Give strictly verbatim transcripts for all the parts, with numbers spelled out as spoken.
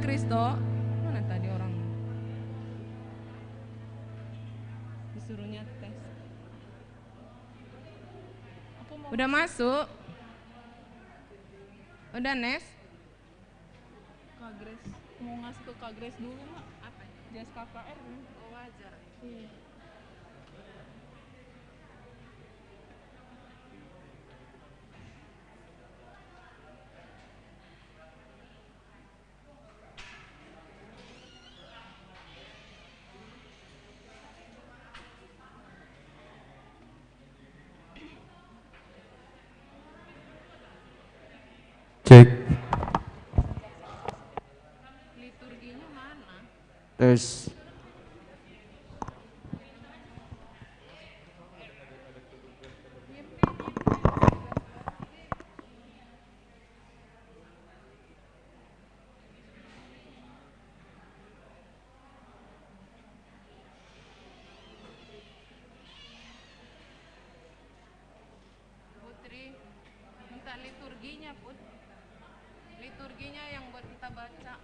Kristo, mana tadi orang? Disuruh nyates. Udah masuk? Udah, Nes? Kak Grace. Mau ngasih ke Kak Grace dulu, Mak. Apa? Jas K K R, kan? Oh, wajar. Iya. Cek. Liturginya mana? Tes. Putri, minta liturginya, Put. Liturginya yang buat kita baca.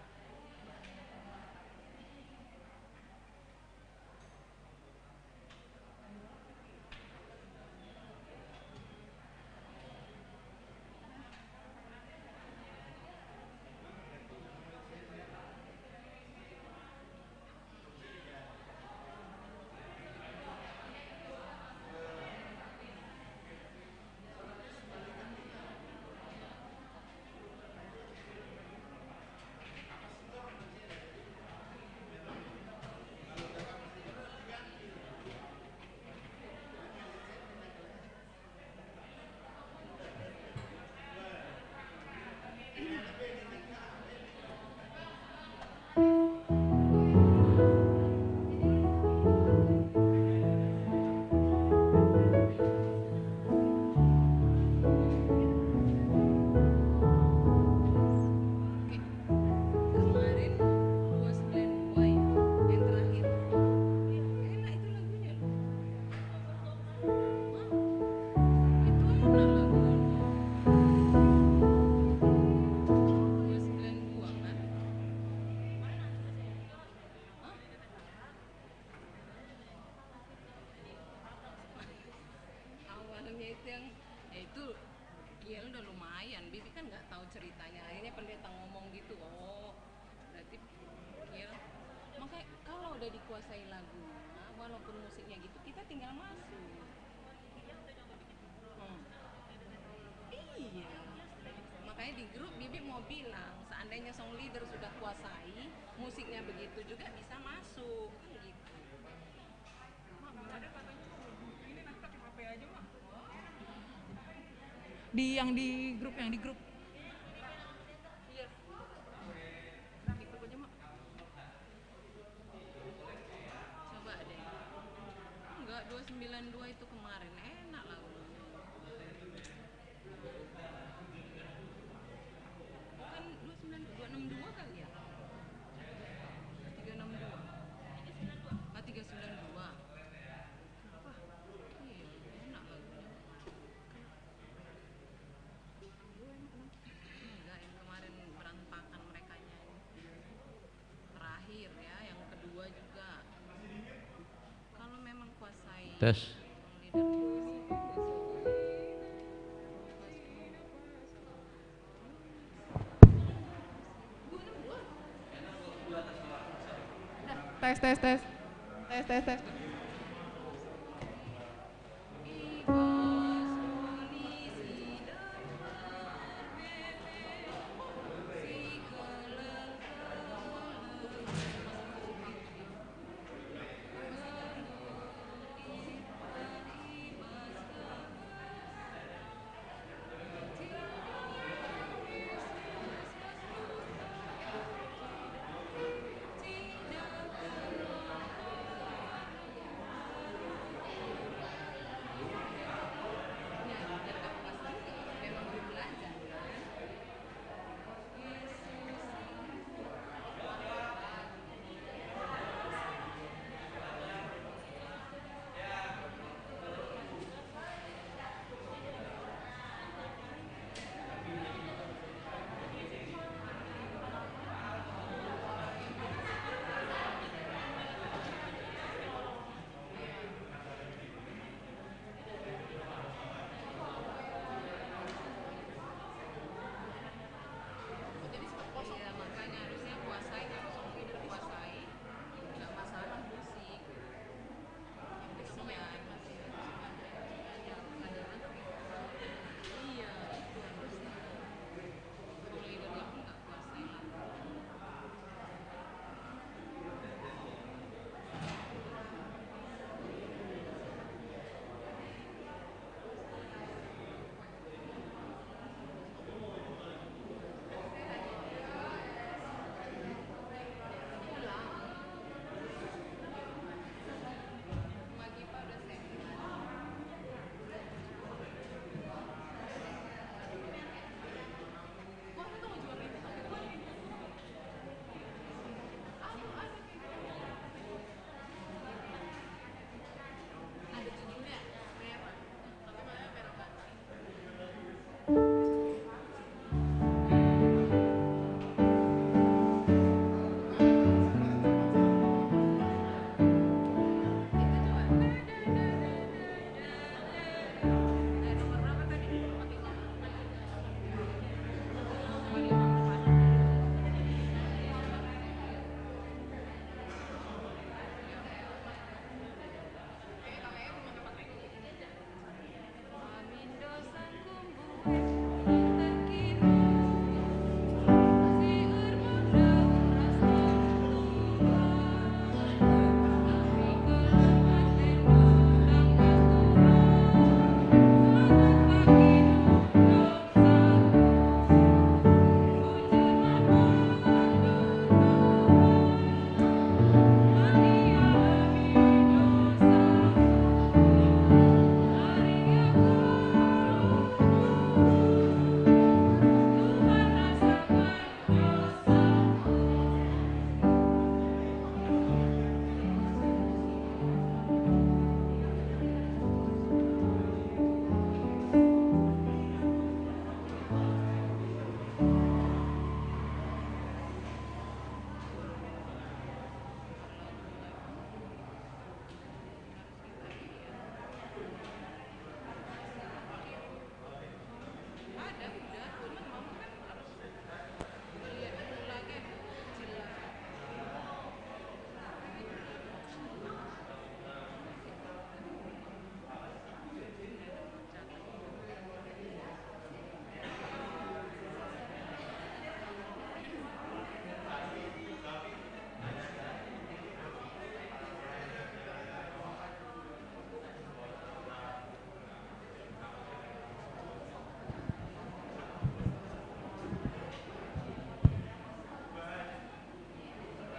Kemarin dua sembilan dua ya, yang terakhir. Enak itu lagunya loh. Hah? Itu enak lagunya. Dua sembilan dua kan? Hah? Awalnya itu yang, ya itu, Kiel udah lumayan, Bibi kan nggak tahu ceritanya. Akhirnya pendeta ngomong gitu, oh, berarti Kiel. Makanya kalau udah dikuasai lagunya, walaupun musiknya gitu, kita tinggal masuk. Hmm. Iya. Makanya di grup Bibi mau bilang, seandainya song leader sudah kuasai, musiknya begitu juga bisa masuk, kan gitu. Di yang di grup, yang di grup. Iya. Di grup aja, Mak. Coba deh. Enggak, dua sembilan dua itu kemarin enak lagunya. Bukan dua sembilan dua, dua enam dua kali ya? Tiga enam dua. Ah, tiga sembilan dua. Apa? Iya, enak lagunya. Enggak, yang kemarin berantakan mereka nyanyi. Terakhir ya, yang kedua juga. Kalau memang kuasai Tes. Tes, tes, tes. Tes, tes, tes.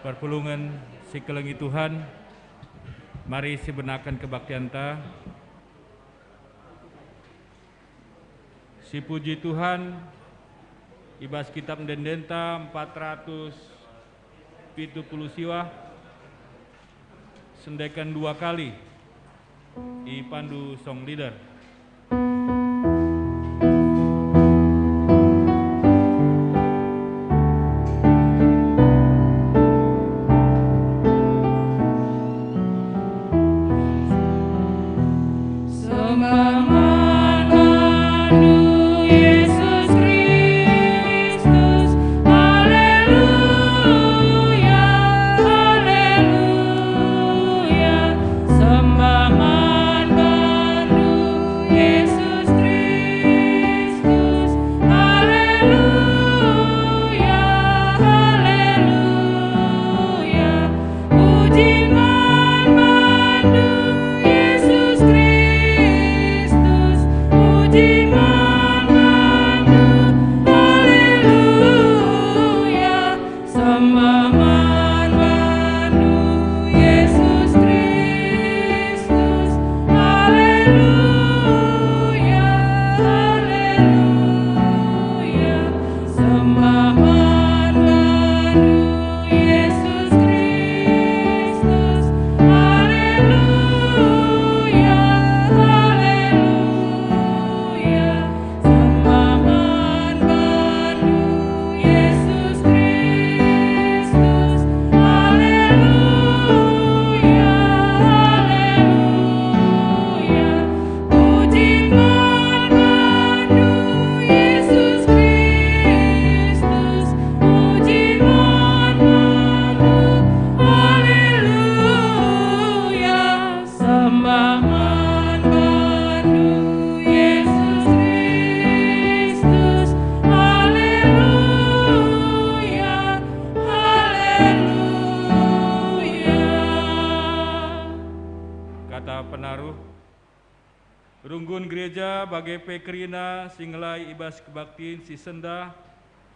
Perpulungen si kelengi Tuhan, mari sibenaken kebaktianta. Sipuji Tuhan, i bas Kitab Ende-endenta empat ratus pitu puluh siwah, sendeken dua kali, ipandu song leader. Sembah man bandu, Yesus Kristus. Haleluya, haleluya. Sembah man bandu, Yesus Kristus. Haleluya, haleluya. Puji man bandu, Yesus Kristus. Puji man bandu, haleluya. Sembah man bandu, Yesus Kristus. Haleluya, haleluya. Sembah man bandu, Yesus Kristus. Haleluya, haleluya. Sembah man bandu, Yesus Kristus. Haleluya, haleluya. Puji man bandu, Yesus Kristus. Puji man bandu. Haleluya. Sembah man bandu, Yesus Kristus. Haleluya, haleluya. Kata penaruh, runggun gereja bage pe kerina si ngelai i bas kebaktin si sendah,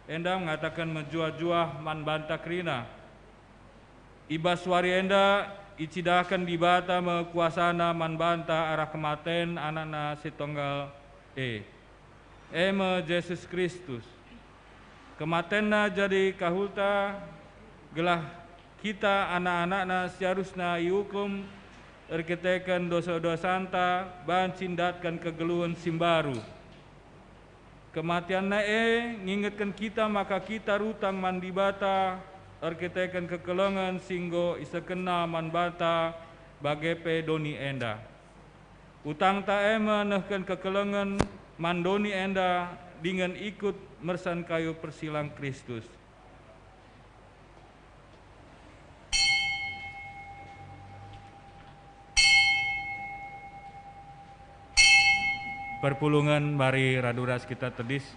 enda ngataken mejuah-juah man banta kerina. I bas wari enda icidahken Dibata me kuasaNa man banta arah kematen AnakNa si tonggal e, e me Jesus Kristus. KematenNa jadi kahulta, gelah kita anak-anakNa si arusna iukum erkiteken dosa-dosanta banci ndatken kegeluhen si mbaru. KematianNa e ngingetken kita maka kita rutang man Dibata erkiteken kekelengen si enggo isekenNa man banta bage pe doni enda. Utangta e me nehken kekelengen man doni enda dingen ikut mersan kayu persilang Kristus. Perpulungen mari radu ras kita tedis.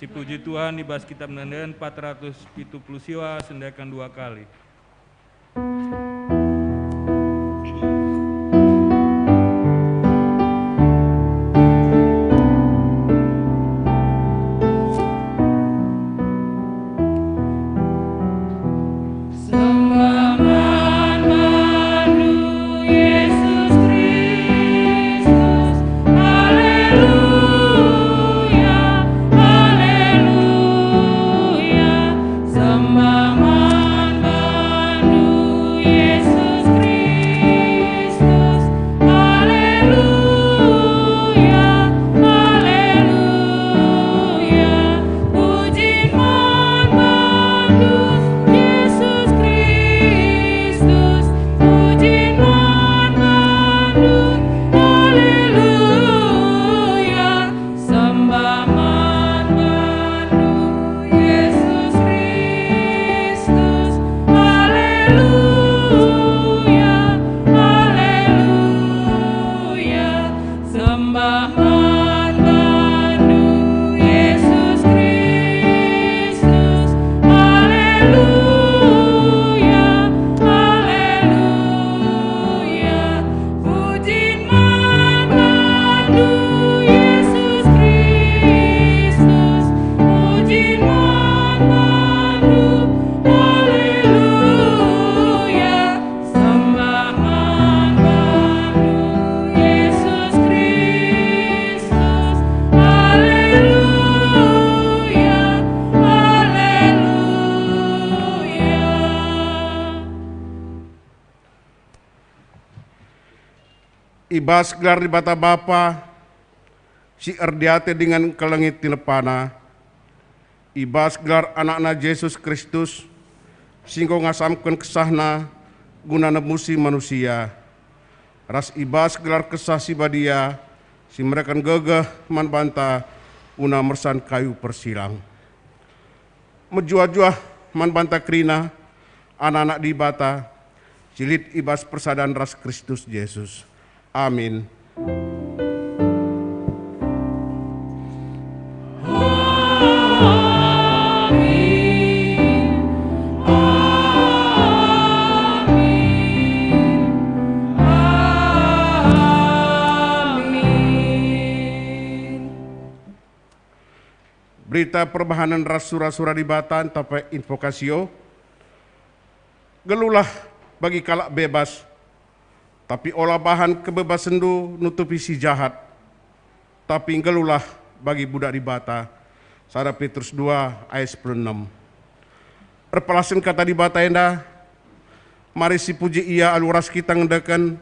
Sipuji Tuhan i bas Kitab Ende-enden empat ratus pitu puluh siwa, sendakan dua kali. Sembah man bandu, Yesus Kristus. Haleluya, haleluya. Sembah man bandu. I bas gelar Dibata Bapa, si erdiate dingen engkelengi tinepaNa, i bas gelar AnakNa Jesus Kristus, si enggo ngasamken kesahNa guna nebusi manusia, ras i bas gelar Kesah Si Badia, si mereken gegeh man banta guna mersan kayu persilang. Mejuah-juah man banta kerina anak-anak Dibata si lit i bas persadan ras Kristus Jesus. Amin. Amin. Amin. Amin. Berita perbahanen ras sura-sura Dibata ntah pe invokasio. Nggeluhlah bagi kalak bebas, tapi ola bahan kebebasenndu nutupi si jahat, tapi nggeluhlah bagi budak Dibata. Sada Petrus dua ayat sepuluh enem. Erpalasken kata Dibata enda, mari sipuji Ia alu ras kita ngendeken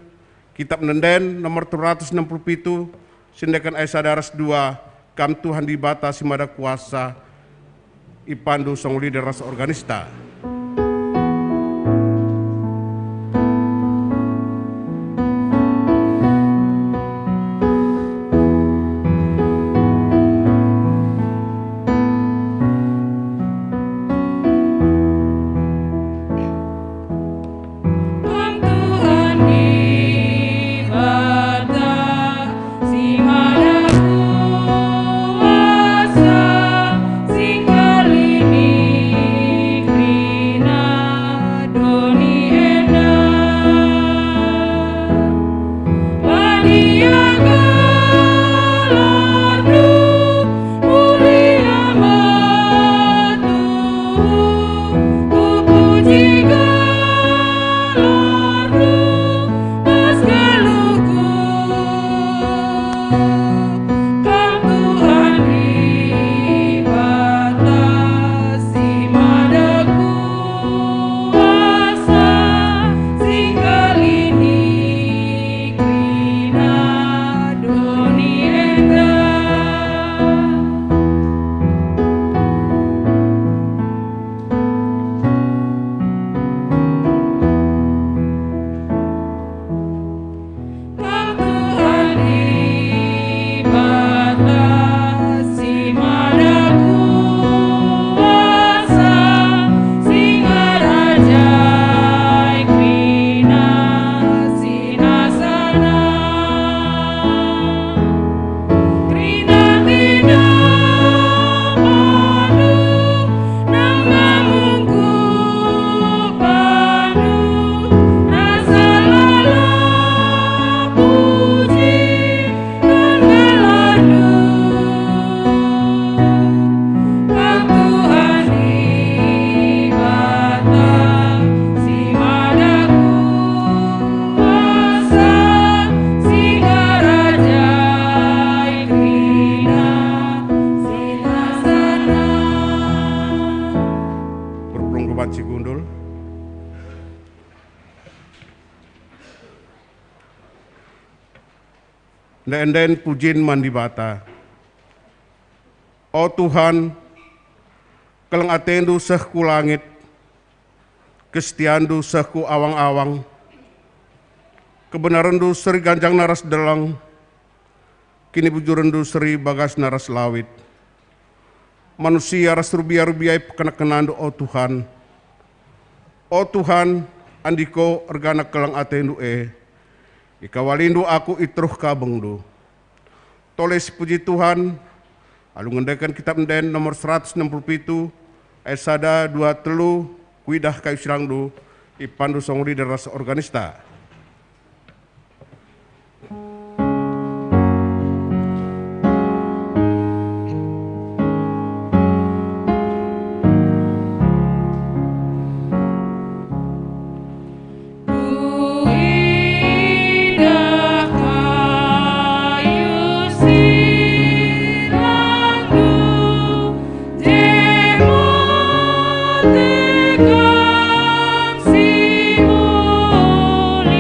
Kitap Ende-enden nomor telu ratus enam puluh pitu, si ngendeken ayat sada ras dua, Kam Tuhan Dibata si Mada Kuasa, ipandu song leader ras organista. Tuhan Dibata si Mada Kuasa, si ngkelini kerina doni enda. Badia gelarNdu, mulia me Tuhan, kupuji gelarNdu, bas geluhku. Kam Tuhan Dibata si Mada Kuasa, si ngkelini kerina doni enda. Kam Tuhan Dibata si Mada Kuasa, si ngerajai kerina sinasana. Kerina tidak padu nang ngamungkup padu rasa lalap puji. Berpulung ku banci gundul. Ende-enden pujin man Dibata. O Tuhan, keleng atendu seh ku langit, kestiandu seh ku awang-awang, kebenarendu seri ganjangna ras deleng, kinibujurenndu seri bagasna ras lawit. Manusia ras rubia-rubia ipekenek-kenandu, o Tuhan. O Tuhan, andiko ergana keleng atendu e, ikawalindu aku i teruh kabengdu. Tole sipuji Tuhan, alu ngendeken Kitap Ende-enden nomor seratus enam puluh pitu, ayat sada, dua, telu, Kuidah kayu silangndu, ipandu song leader ras organista. Kuidah kayu silangndu, jemo tekam si mulih.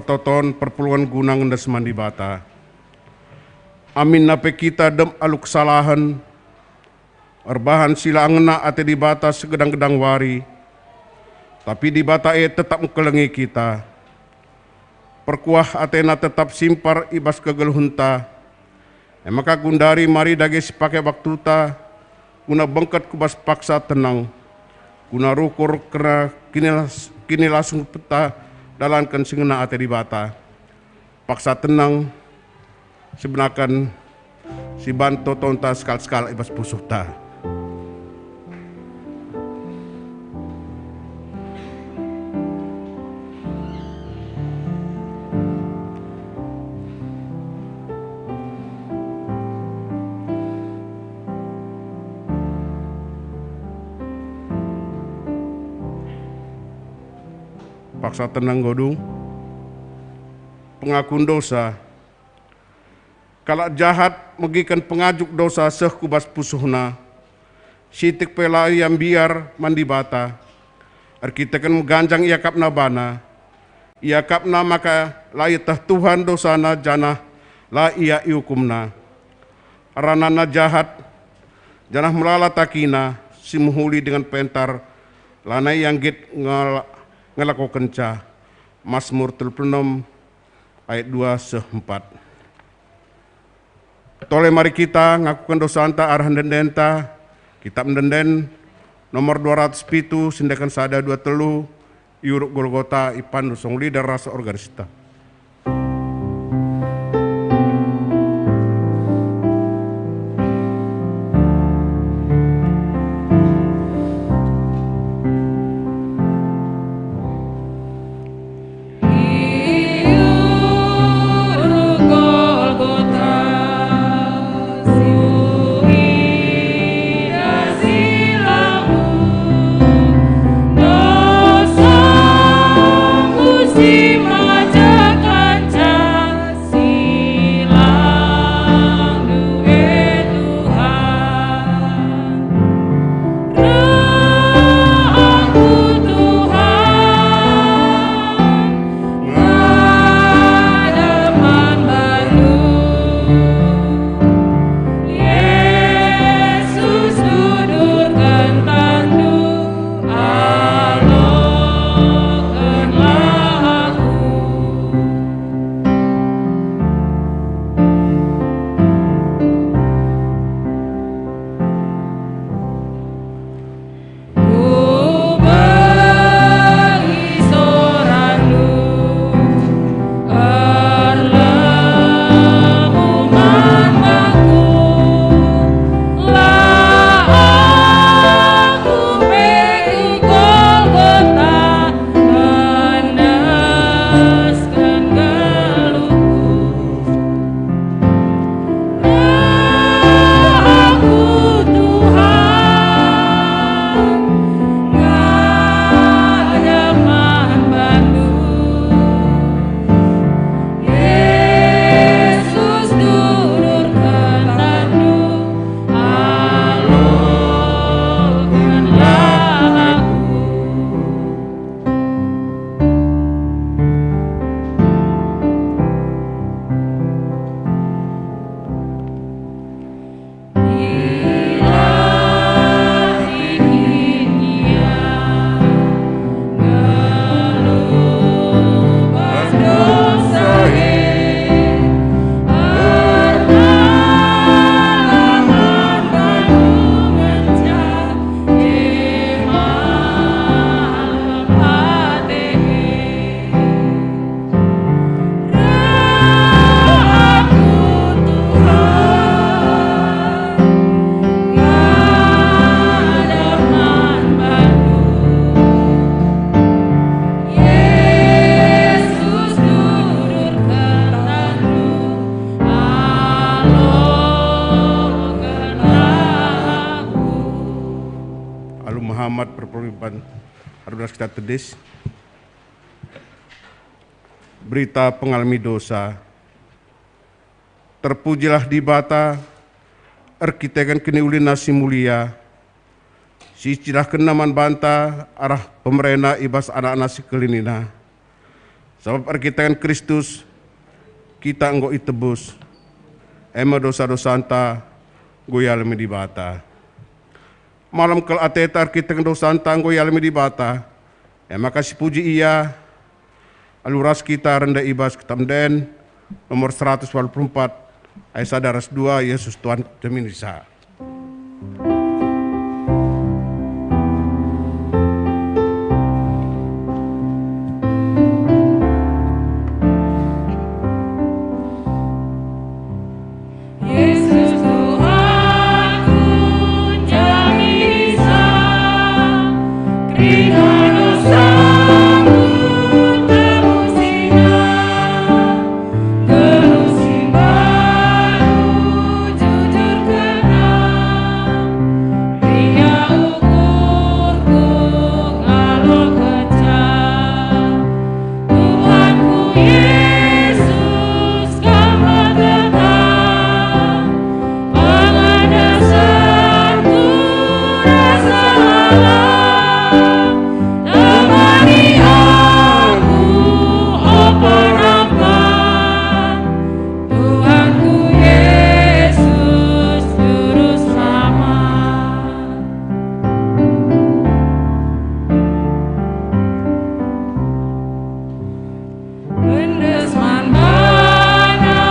toton perpulungen guna ngendes man Dibata. Aminna pe kita dem alu kesalahen, erbahan si la ngena ate Dibata segedang-gedang wari, tapi Dibata e tetap ngkelengi kita. Perkuah ateNa tetap simpar i bas kegeluhenta. E maka gundari mari dage sipake waktuta guna bengket ku bas paksa tenang, guna rukur kerna kinilas-, kinilasungpenta dalanken si ngena ate Dibata. Paksa tenang, sibenaken, siban totonta sekal-sekal i bas pusuhta. Paksa tenang godung. Pengakun dosa. Kalak jahat megiken pengajuk dosa seh ku bas pusuhna. Sitik pe la ia mbiar man Dibata. Erkiteken meganjang iakapna bana. Iakapna maka la ieteh Tuhan dosana janah la ia iukumna. Aranana jahat, janah melala takina, si mehuli dengan pentar, lanai ia nggit ngel-, ngelakokenca. Masmur telu puluh enam ayat dua seh empat. Tole mari kita ngakuken dosanta arah ende-endenta, Kitab Ende-enden nomor dua ratus pitu, siendeken sada dua telu, i Uruk Golgota, ipandu song lider ras organisita. Alu mehamat perpulungen, adi ras kita tedis. Berita pengalemi dosa. Terpujilah Dibata, erkiteken kiniulinNa si mulia, si icidahkenNa man banta arah pemereNa i bas anakNa si kelenina. Sabap erkiteken Kristus, kita enggo itebus, e me dosa-dosanta enggo ialemi Dibata. Malem kal ateta erkiteken dosanta enggo ialemi Dibata, e maka sipuji Ia, alu ras kita rende i bas Kitap Enden nomor seratus walu puluh empat, ayat sada ras dua, Yesus Tuhan jaminisa. Yesus Tuhanku, jaminisa, kerina dosaku tebusina, geluh si mbaru jujur kena, kerina ukurku ngalo kecap. Tuhanku Yesus, Kam me tetap, pengadesanku rasa lalap, temani aku, o penampan, Tuhanku Yesus, Juru Selamat. Endes man baNa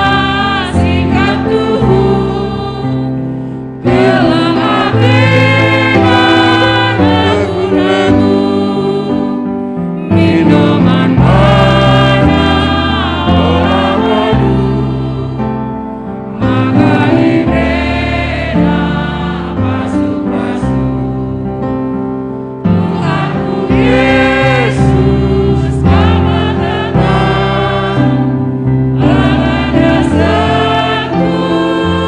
sikap tuhu, keleng ateNa regu-regu, mindo man baNa ola waduh. Maka iberena pasu-pasu. Tuhanku Yesus, Kam me tetap, pengadesanku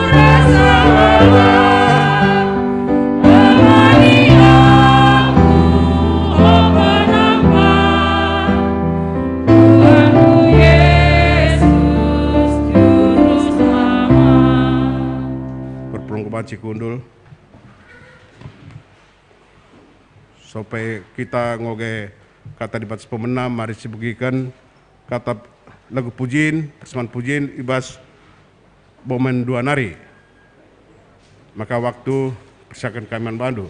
rasa lalap, temani aku, o penampan. Tuhanku Yesus, Juru Selamat. Perpulung ku banci kundul. Sope kita ngoge kata Dibata si pemena, mari sibegiken kata lagu pujin, persembahen pujin i bas bomen dua nari. Maka waktu persilaken kami man bandu.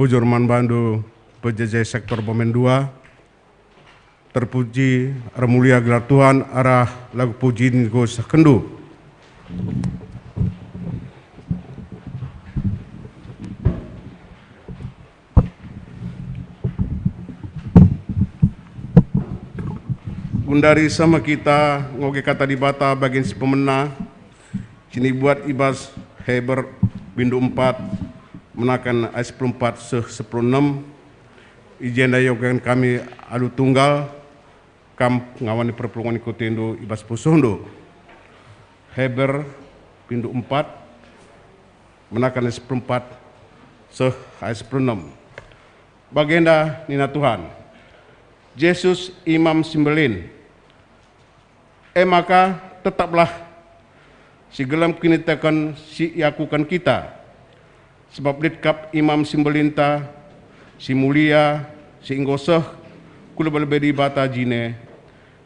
Bujur man bandu, P J J Sektor Bomen dua, terpuji, ermulia gelar Tuhan, arah lagu puji enggo isehkenndu. Gundari sama kita ngoge kata Dibata bagin si pemena, si ibuat i bas Heber bindu empat, menaken ayat sepuluh empat seh sepuluh enem. I jenda iogaken kami alu tunggal, kam ngawani perpulungen ikutindu i bas pusuhndu. Heber bindu empat, menaken ayat sepuluh empat seh ayat sepuluh enem. Bagenda nina Tuhan, Jesus Imam si Mbelin. E maka, tetaplah si gelem kiniteken si iakuken kita, sabap lit kap Imam si Mbelinta, si mulia, si enggo seh ku lebe-lebe Dibata jine,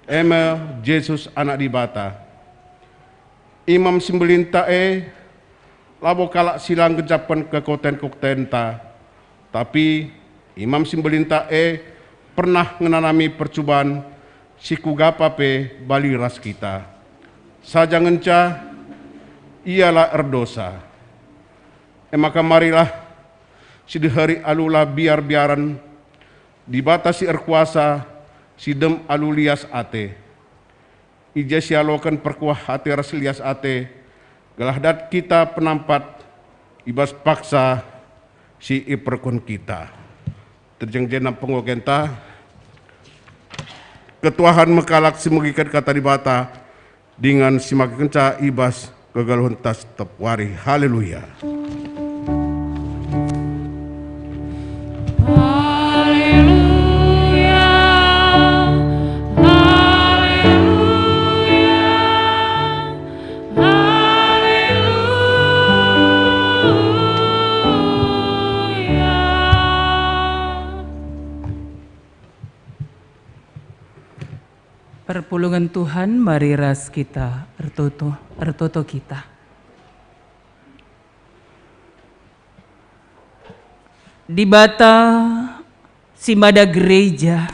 e me Jesus Anak Dibata. Imam si Mbelinta e labo kalak si la nggencapen kekuaten-kekuatenta, tapi Imam si Mbelinta e pernah ngenanami percuban si kuga pe bali ras kita. Saja ngenca Ia la erdosa. E maka marilah sideheri alu la biar-biaren, Dibata si erkuasa, si dem alu lias ate. I ja sialoken perkuah ate ras lias ate, gelah dat kita penampat i bas paksa si iperkuah kita. Terjeng jenda pengogenta, ketuahen me kalak si megiken kata Dibata, dingen si makekenca i bas kegeluhenta tep wari. Haleluya. Haleluya, haleluya, haleluya. Perpulungen Tuhan, mari ras kita ertoto, ertoto kita. Dibata si mada gereja,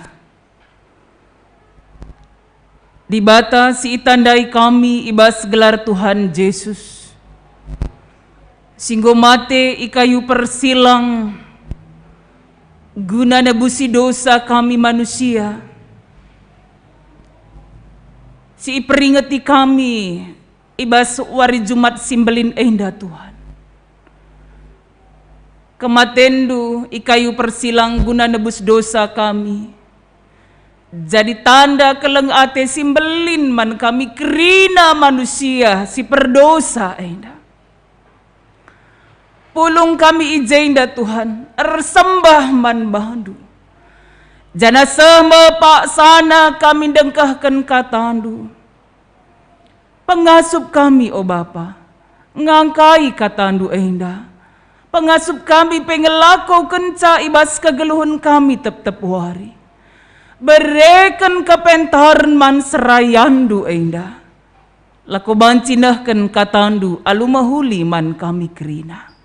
Dibata si itandai kami i bas gelar Tuhan Jesus, si enggo mate i kayu persilang guna nebusi dosa kami manusia, si iperingeti kami i bas wari Jumat si Mbelin enda, Tuhan. KematenNdu i kayu persilang guna nebus dosa kami, jadi tanda keleng ate si mbelin man kami kerina manusia si perdosa enda. Pulung kami i jenda, Tuhan, ersembah man baNdu. Janah seh me paksana kami ndengkehken kataNdu. Pengasup kami, o Bapa, ngangkai kataNdu enda. Pengasup kami pe ngelakokenca i bas kegeluhen kami tep-tep wari. Bereken kepentaren man serayanNdu enda. Lako banci nehken kataNdu alu mehuli man kami kerina.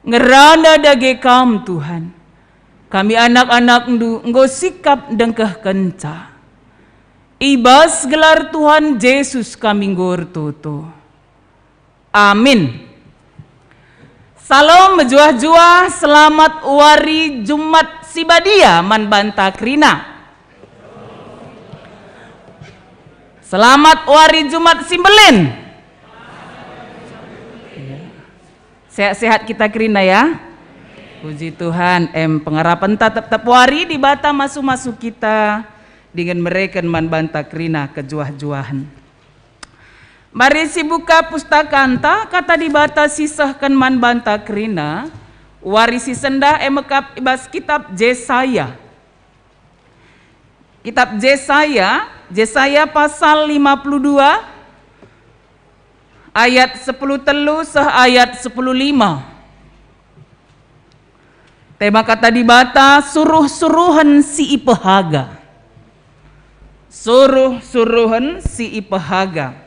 Ngerana dage Kam, Tuhan. Kami anak-anakNdu enggo sikap ndengkehkenca. I bas gelar Tuhan Jesus kami enggo ertoto. Amin. Salom mejuah-juah, selamat wari Jumat si badia man banta kerina. Selamat wari Jumat si mbelin. Sehat-sehat kita kerina, ya. Puji Tuhan, em, pengarapenta tep-tep wari Dibata masu-masu kita dingen mereken man banta kerina kejuah-juahen. Mari sibuka pustakanta, Kata Dibata sisehken man banta kerina, wari si sendah e mekap i bas kitab Jesaya. Kitab Jesaya, Jesaya pasal lima puluh dua, ayat sepuluh telu seh ayat sepuluh lima. Tema Kata Dibata, suruh-suruhen si ipehaga. Suruh-suruhen si ipehaga.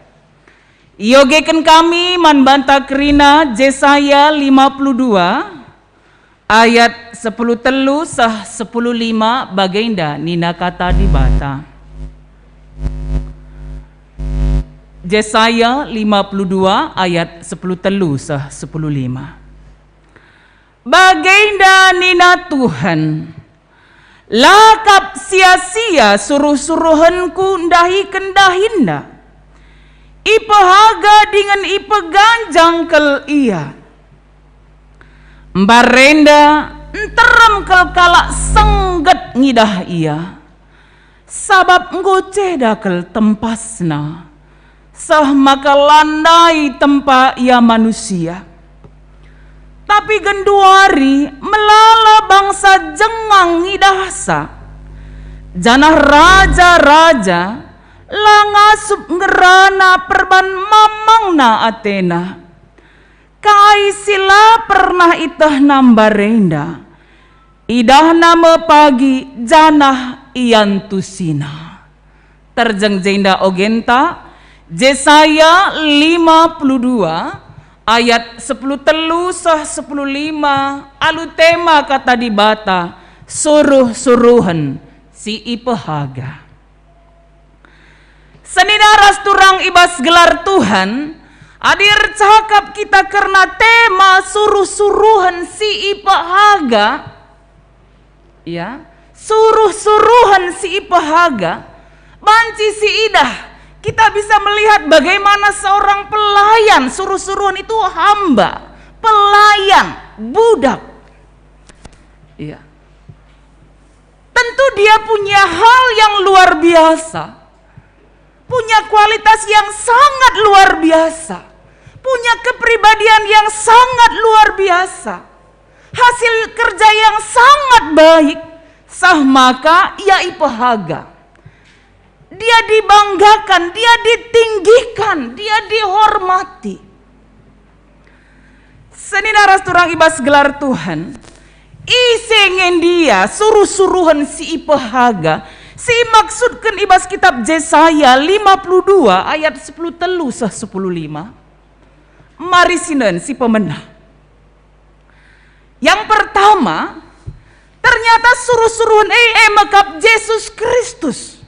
Iogeken kami man banta kerina Jesaya lima puluh dua, Ayat sepuluh telu seh sepuluh lima bagenda nina Kata Dibata. Jesaya lima puluh dua ayat sepuluh telu seh sepuluh lima. Bagenda nina Tuhan, "La kap sia-sia suruh-suruhenKu ndahiken dahinna. Ipehaga dingen ipeganjang kal ia. Mbarenda nterem kal kalak sengget ngidah ia, sabap enggo ceda kal tempasna, seh maka la ndai tempa ia manusia. Tapi genduari melala bangsa jengang ngidahsa, janah raja-raja la ngasup ngerana perban mamangna atena. Kai si la pernah ietehna mbarenda, idahna me pagi janah iantusina." Terjeng jenda ogenta, Jesaya lima puluh dua ayat sepuluh telu seh sepuluh lima alu tema Kata Dibata, suruh-suruhen si ipehaga. Senina ras turang i bas gelar Tuhan, adi ercakap kita kerna tema suruh-suruhen si ipehaga, ya, suruh-suruhen si ipehaga, banci siidah kita bisa melihat bagaimana seorang pelayan, suruh-suruhen itu hamba, pelayan, budak. Iya. Tentu dia punya hal yang luar biasa, punya kualitas yang sangat luar biasa, punya kepribadian yang sangat luar biasa, hasil kerja yang sangat baik, seh maka ia ipehaga. Dia dibanggakan, dia ditinggikan, dia dihormati. Senina ras turang i bas gelar Tuhan, ise nge ndia suruh-suruhen si ipehaga, si imaksudken i bas kitab Jesaya lima puluh dua ayat sepuluh telu seh sepuluh lima? Mari sinen si pemena. Yang pertama, ternyata suruh-suruhen e, e me kap Jesus Kristus.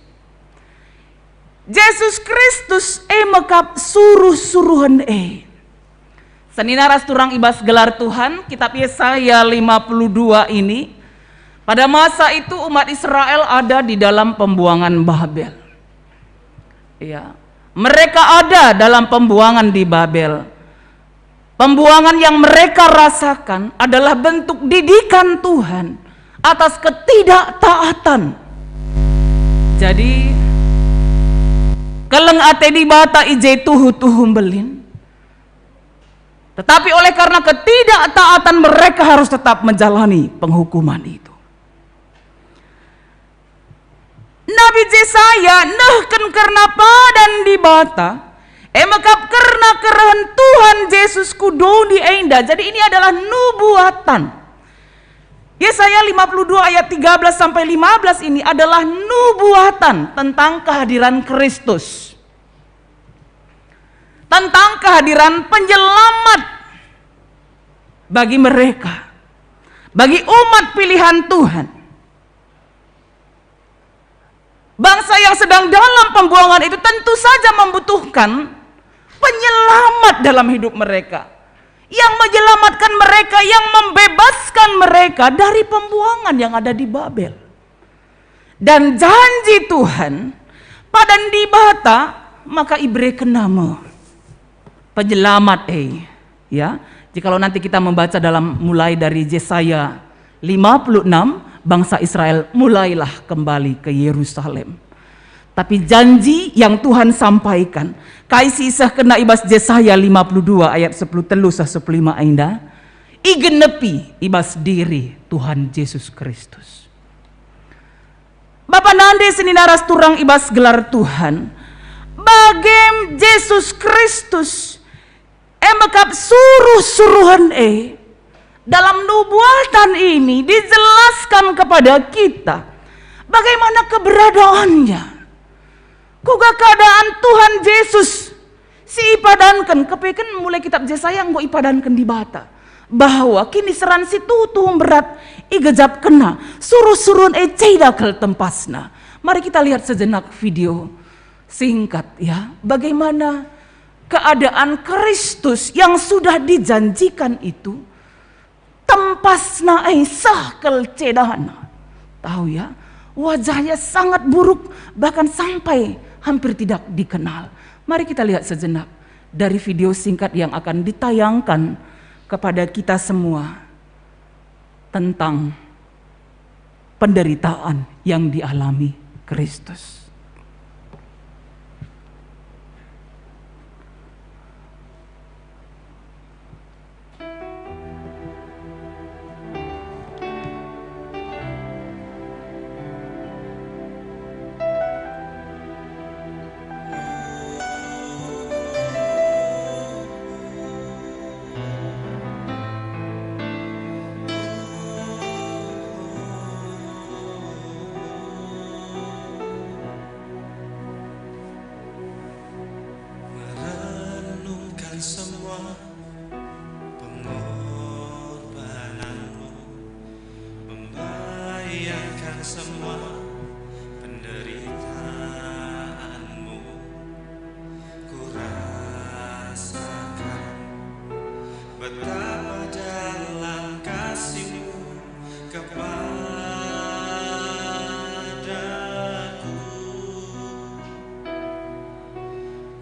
Jesus Kristus e me kap suruh-suruhen e. Senina ras turang i bas gelar Tuhan, kitab Yesaya lima puluh dua ini, pada masa itu umat Israel ada di dalam pembuangan Babel. Ya, mereka ada dalam pembuangan di Babel. Pembuangan yang mereka rasakan adalah bentuk didikan Tuhan atas ketidaktaatan. Jadi, keleng ate Dibata i je tuhu-tuhu mbelin. Tetapi oleh karena ketidaktaatan, mereka harus tetap menjalani penghukuman itu. Nabi Jesaya nehken kerna padan Dibata, e me kap kerna kerehen Tuhan Jesus ku doni enda. Jadi ini adalah nubuatan. Yesaya lima puluh dua ayat tiga belas sampai lima belas ini adalah nubuatan tentang kehadiran Kristus. Tentang kehadiran penyelamat bagi mereka, bagi umat pilihan Tuhan. Bangsa yang sedang dalam pembuangan itu tentu saja membutuhkan penyelamat dalam hidup mereka, yang menyelamatkan mereka, yang membebaskan mereka dari pembuangan yang ada di Babel. Dan janji Tuhan, padan Dibata maka ibereken me penyelamat e, ya. Jikalau nanti kita membaca dalam, mulai dari Jesaya lima puluh enam, bangsa Israel mulailah kembali ke Yerusalem. Tapi janji yang Tuhan sampaikan, kai si isehkenna i bas Jesaya lima puluh dua ayat sepuluh telu seh sepuluh lima enda, igenepi i bas diri Tuhan Jesus Kristus. Bapa nande senina ras turang i bas gelar Tuhan, bage Jesus Kristus e me kap suruh-suruhen e. Dalam nubuatan ini dijelaskan kepada kita bagaimana keberadaannya. Kuga keadaan Tuhan Jesus si ipadanken, kepeken mulai kitab Jesaya enggo ipadanken Dibata. bahwa kiniseran si tuhu-tuhu mberat igejapkenna, suruh-suruhen e ceda kal tempasna. Mari kita lihat sejenak video singkat, ya, bagaimana keadaan Kristus yang sudah dijanjikan itu, tempasna e seh kal cedana. Tahu, ya, wajahnya sangat buruk, bahkan sampai hampir tidak dikenal. Mari kita lihat sejenak dari video singkat yang akan ditayangkan kepada kita semua tentang penderitaan yang dialami Kristus. Merenungkan semua pengorbananmu, membayangkan semua penderitaanmu, kurasakan betapa dalam kasihmu kepadaku.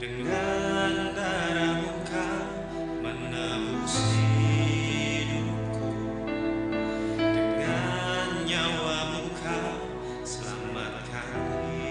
Dengan darahmu kau menebus hidupku, dengan nyawamu kau selamatkan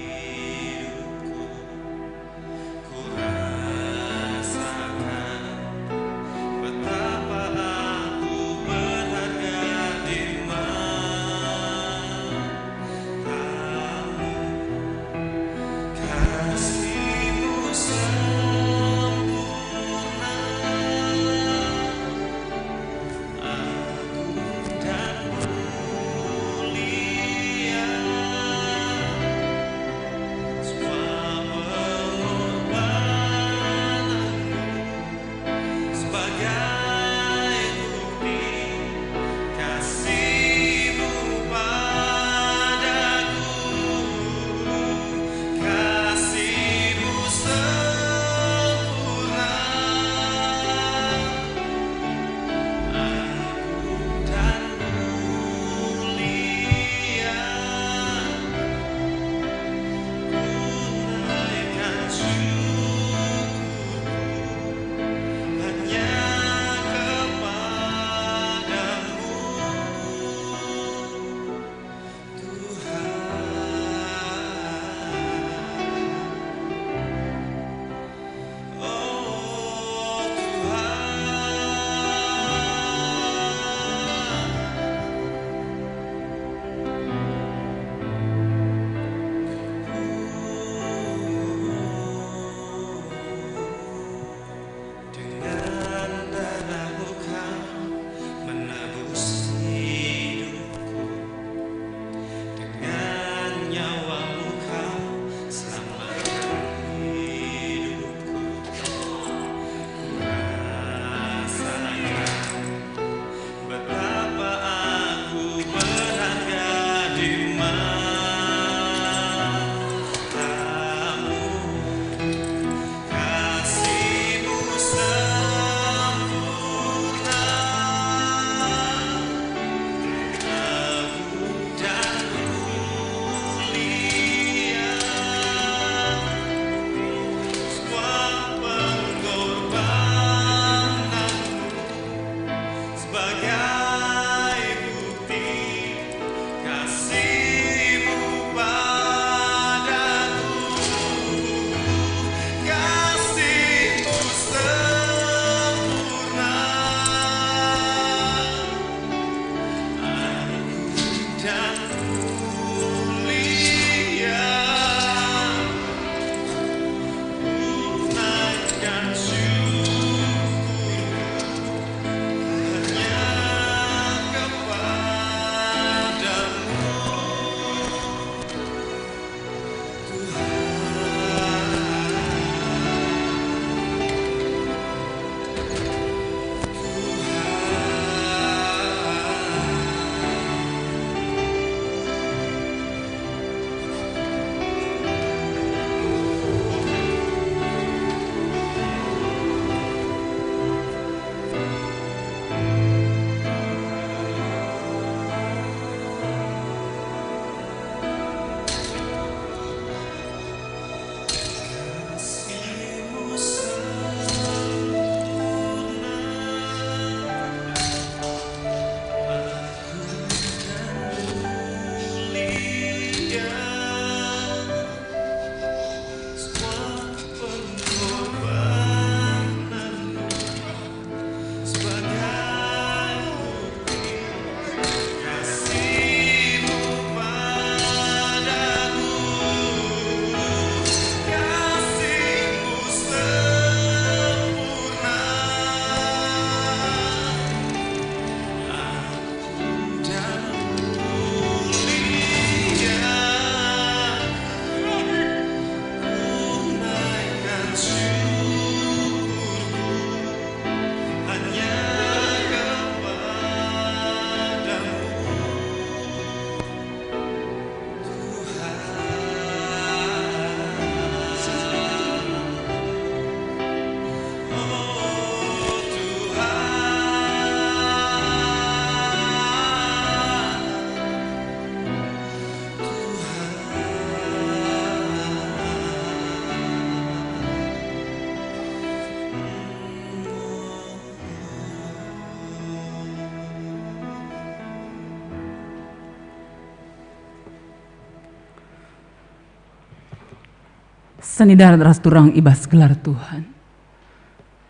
Senina ras turang i bas gelar Tuhan.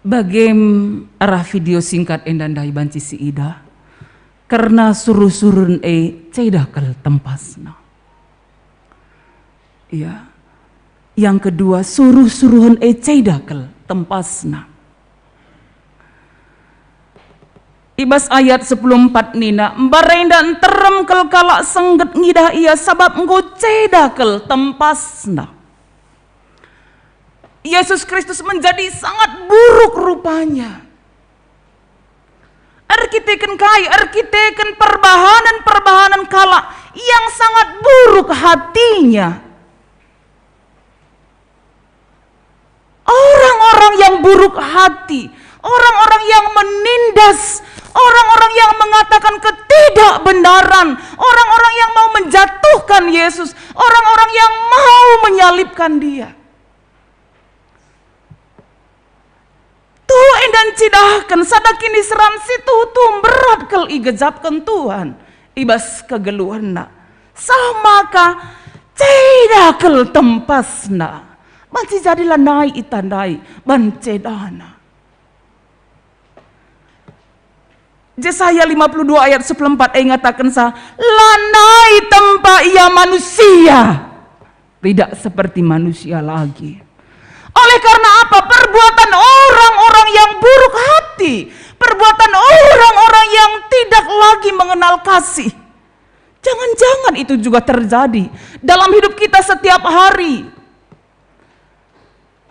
Bagem arah video singkat enda ndai banci siidah, kerna suruh-suruhen e ceda kal tempasna. Ya. Yang kedua, suruh-suruhen e ceda kal tempasna. I bas ayat sepuluh empat nina, "Mbarenda nterem kal kalak sengget ngidah ia, sabap enggo ceda kal tempasna." Yesus Kristus menjadi sangat buruk rupanya. Erkiteken kai? Erkiteken perbahanen-perbahanen kalak yang sangat buruk hatinya. Orang-orang yang buruk hati, orang-orang yang menindas, orang-orang yang mengatakan ketidakbenaran, orang-orang yang mau menjatuhkan Yesus, orang-orang yang mau menyalibkan Dia. Tuhu enda ncidahken sada kiniseran si tuhu-tuhu mberat kal igejapken Tuhan i bas kegeluhenna. Seh maka ceda kal tempasna. Banci jadi lanai itandai ban cedana. Jesaya lima puluh dua ayat sepuluh empat e ngatakensa, "Lanai tempa ia manusia, tidak seperti manusia lagi." Oleh karena apa? Perbuatan orang-orang yang buruk hati, perbuatan orang-orang yang tidak lagi mengenal kasih. Jangan-jangan itu juga terjadi dalam hidup kita setiap hari.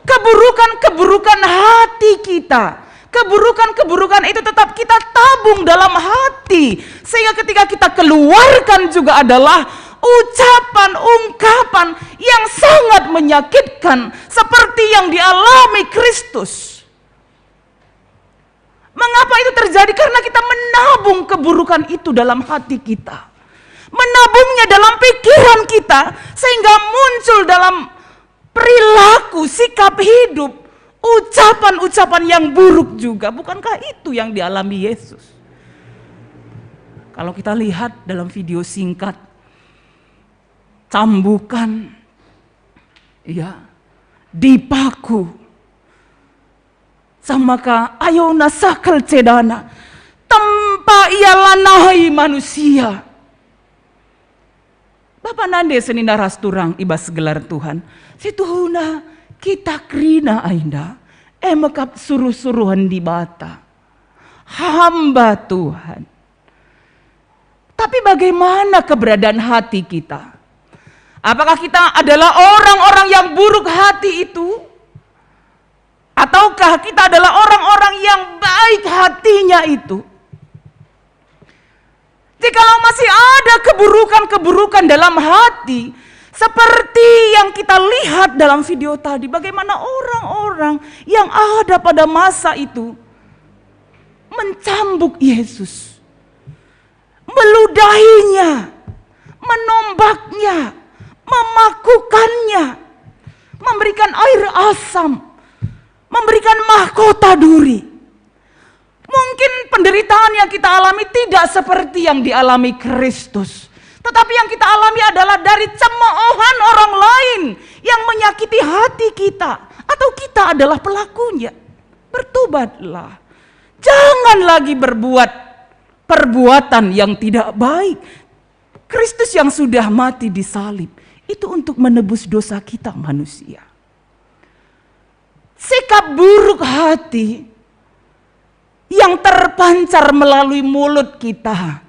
Keburukan-keburukan hati kita, keburukan-keburukan itu tetap kita tabung dalam hati, sehingga ketika kita keluarkan juga adalah ucapan, ungkapan yang sangat menyakitkan, seperti yang dialami Kristus. Mengapa itu terjadi? Karena kita menabung keburukan itu dalam hati kita. Menabungnya dalam pikiran kita, sehingga muncul dalam perilaku, sikap hidup, ucapan-ucapan yang buruk juga. Bukankah itu yang dialami Yesus? Kalau kita lihat dalam video singkat, cambukan, ya, dipaku, seh maka ayona seh kal cedana, tempa ia lanai manusia. Bapa nande senina ras turang i bas gelar Tuhan, situhuna kita kerina enda, e me kap suruh-suruhen Dibata. Hamba Tuhan. Tapi bagaimana keberadaan hati kita? Apakah kita adalah orang-orang yang buruk hati itu? Ataukah kita adalah orang-orang yang baik hatinya itu? Jikalau masih ada keburukan-keburukan dalam hati, seperti yang kita lihat dalam video tadi, bagaimana orang-orang yang ada pada masa itu mencambuk Yesus, meludahinya, menombaknya, memakukannya, memberikan air asam, memberikan mahkota duri. Mungkin penderitaan yang kita alami tidak seperti yang dialami Kristus, tetapi yang kita alami adalah dari cemoohan orang lain yang menyakiti hati kita, atau kita adalah pelakunya. Bertobatlah. Jangan lagi berbuat perbuatan yang tidak baik. Kristus yang sudah mati di salib itu untuk menebus dosa kita manusia. Sikap buruk hati yang terpancar melalui mulut kita,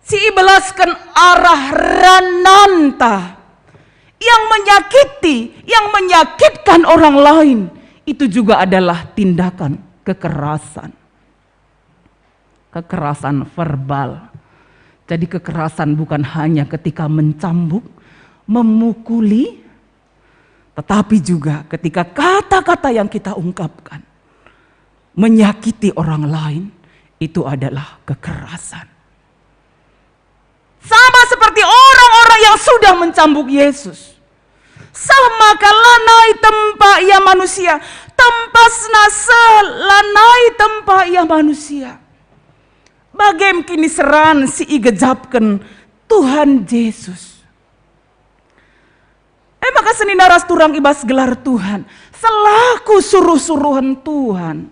si ibelasken arah rananta, yang menyakiti, yang menyakitkan orang lain, itu juga adalah tindakan kekerasan. Kekerasan verbal. Jadi, kekerasan bukan hanya ketika mencambuk, memukuli, tetapi juga ketika kata-kata yang kita ungkapkan menyakiti orang lain, itu adalah kekerasan. Sama seperti orang-orang yang sudah mencambuk Yesus. Seh maka lanai tempa ia manusia, tempasna seh lanai tempa ia manusia. Bagem kiniseran si igejapken Tuhan Jesus. E maka Senina ras turang i bas gelar Tuhan, selaku suruh-suruhen Tuhan,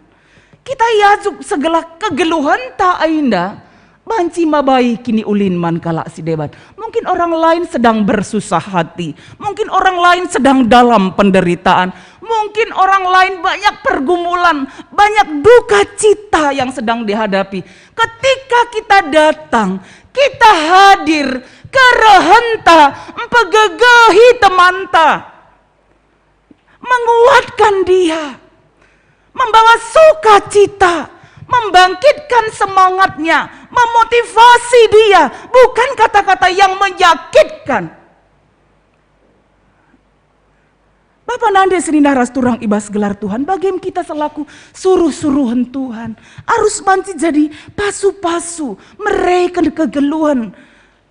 kita iajuk segelah kegeluhenta enda banci mabai kiniulin man kalak si deban. Mungkin orang lain sedang bersusah hati, mungkin orang lain sedang dalam penderitaan, mungkin orang lain banyak pergumulan, banyak duka cita yang sedang dihadapi. Ketika kita datang, kita hadir, kerehenta mpegegehi temanta, menguatkan dia, membawa sukacita, membangkitkan semangatnya, memotivasi dia, bukan kata-kata yang menyakitkan. Bapa nande senina ras turang i bas gelar Tuhan, bagem kita selaku suruh-suruhen Tuhan arus banci jadi pasu-pasu, mereken kegeluhen,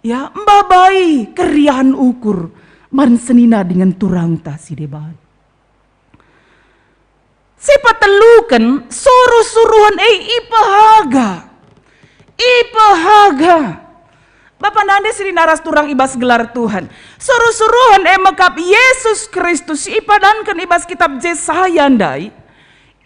ya, mbabai keriahen ukur man senina dingen turangta si deban. Si peteluken, suruh-suruhen e ipehaga. Ipehaga. Bapa nande senina ras turang i bas gelar Tuhan, suruh-suruhen e mekap Yesus Kristus si ipadanken i bas kitab Jesaya ndai.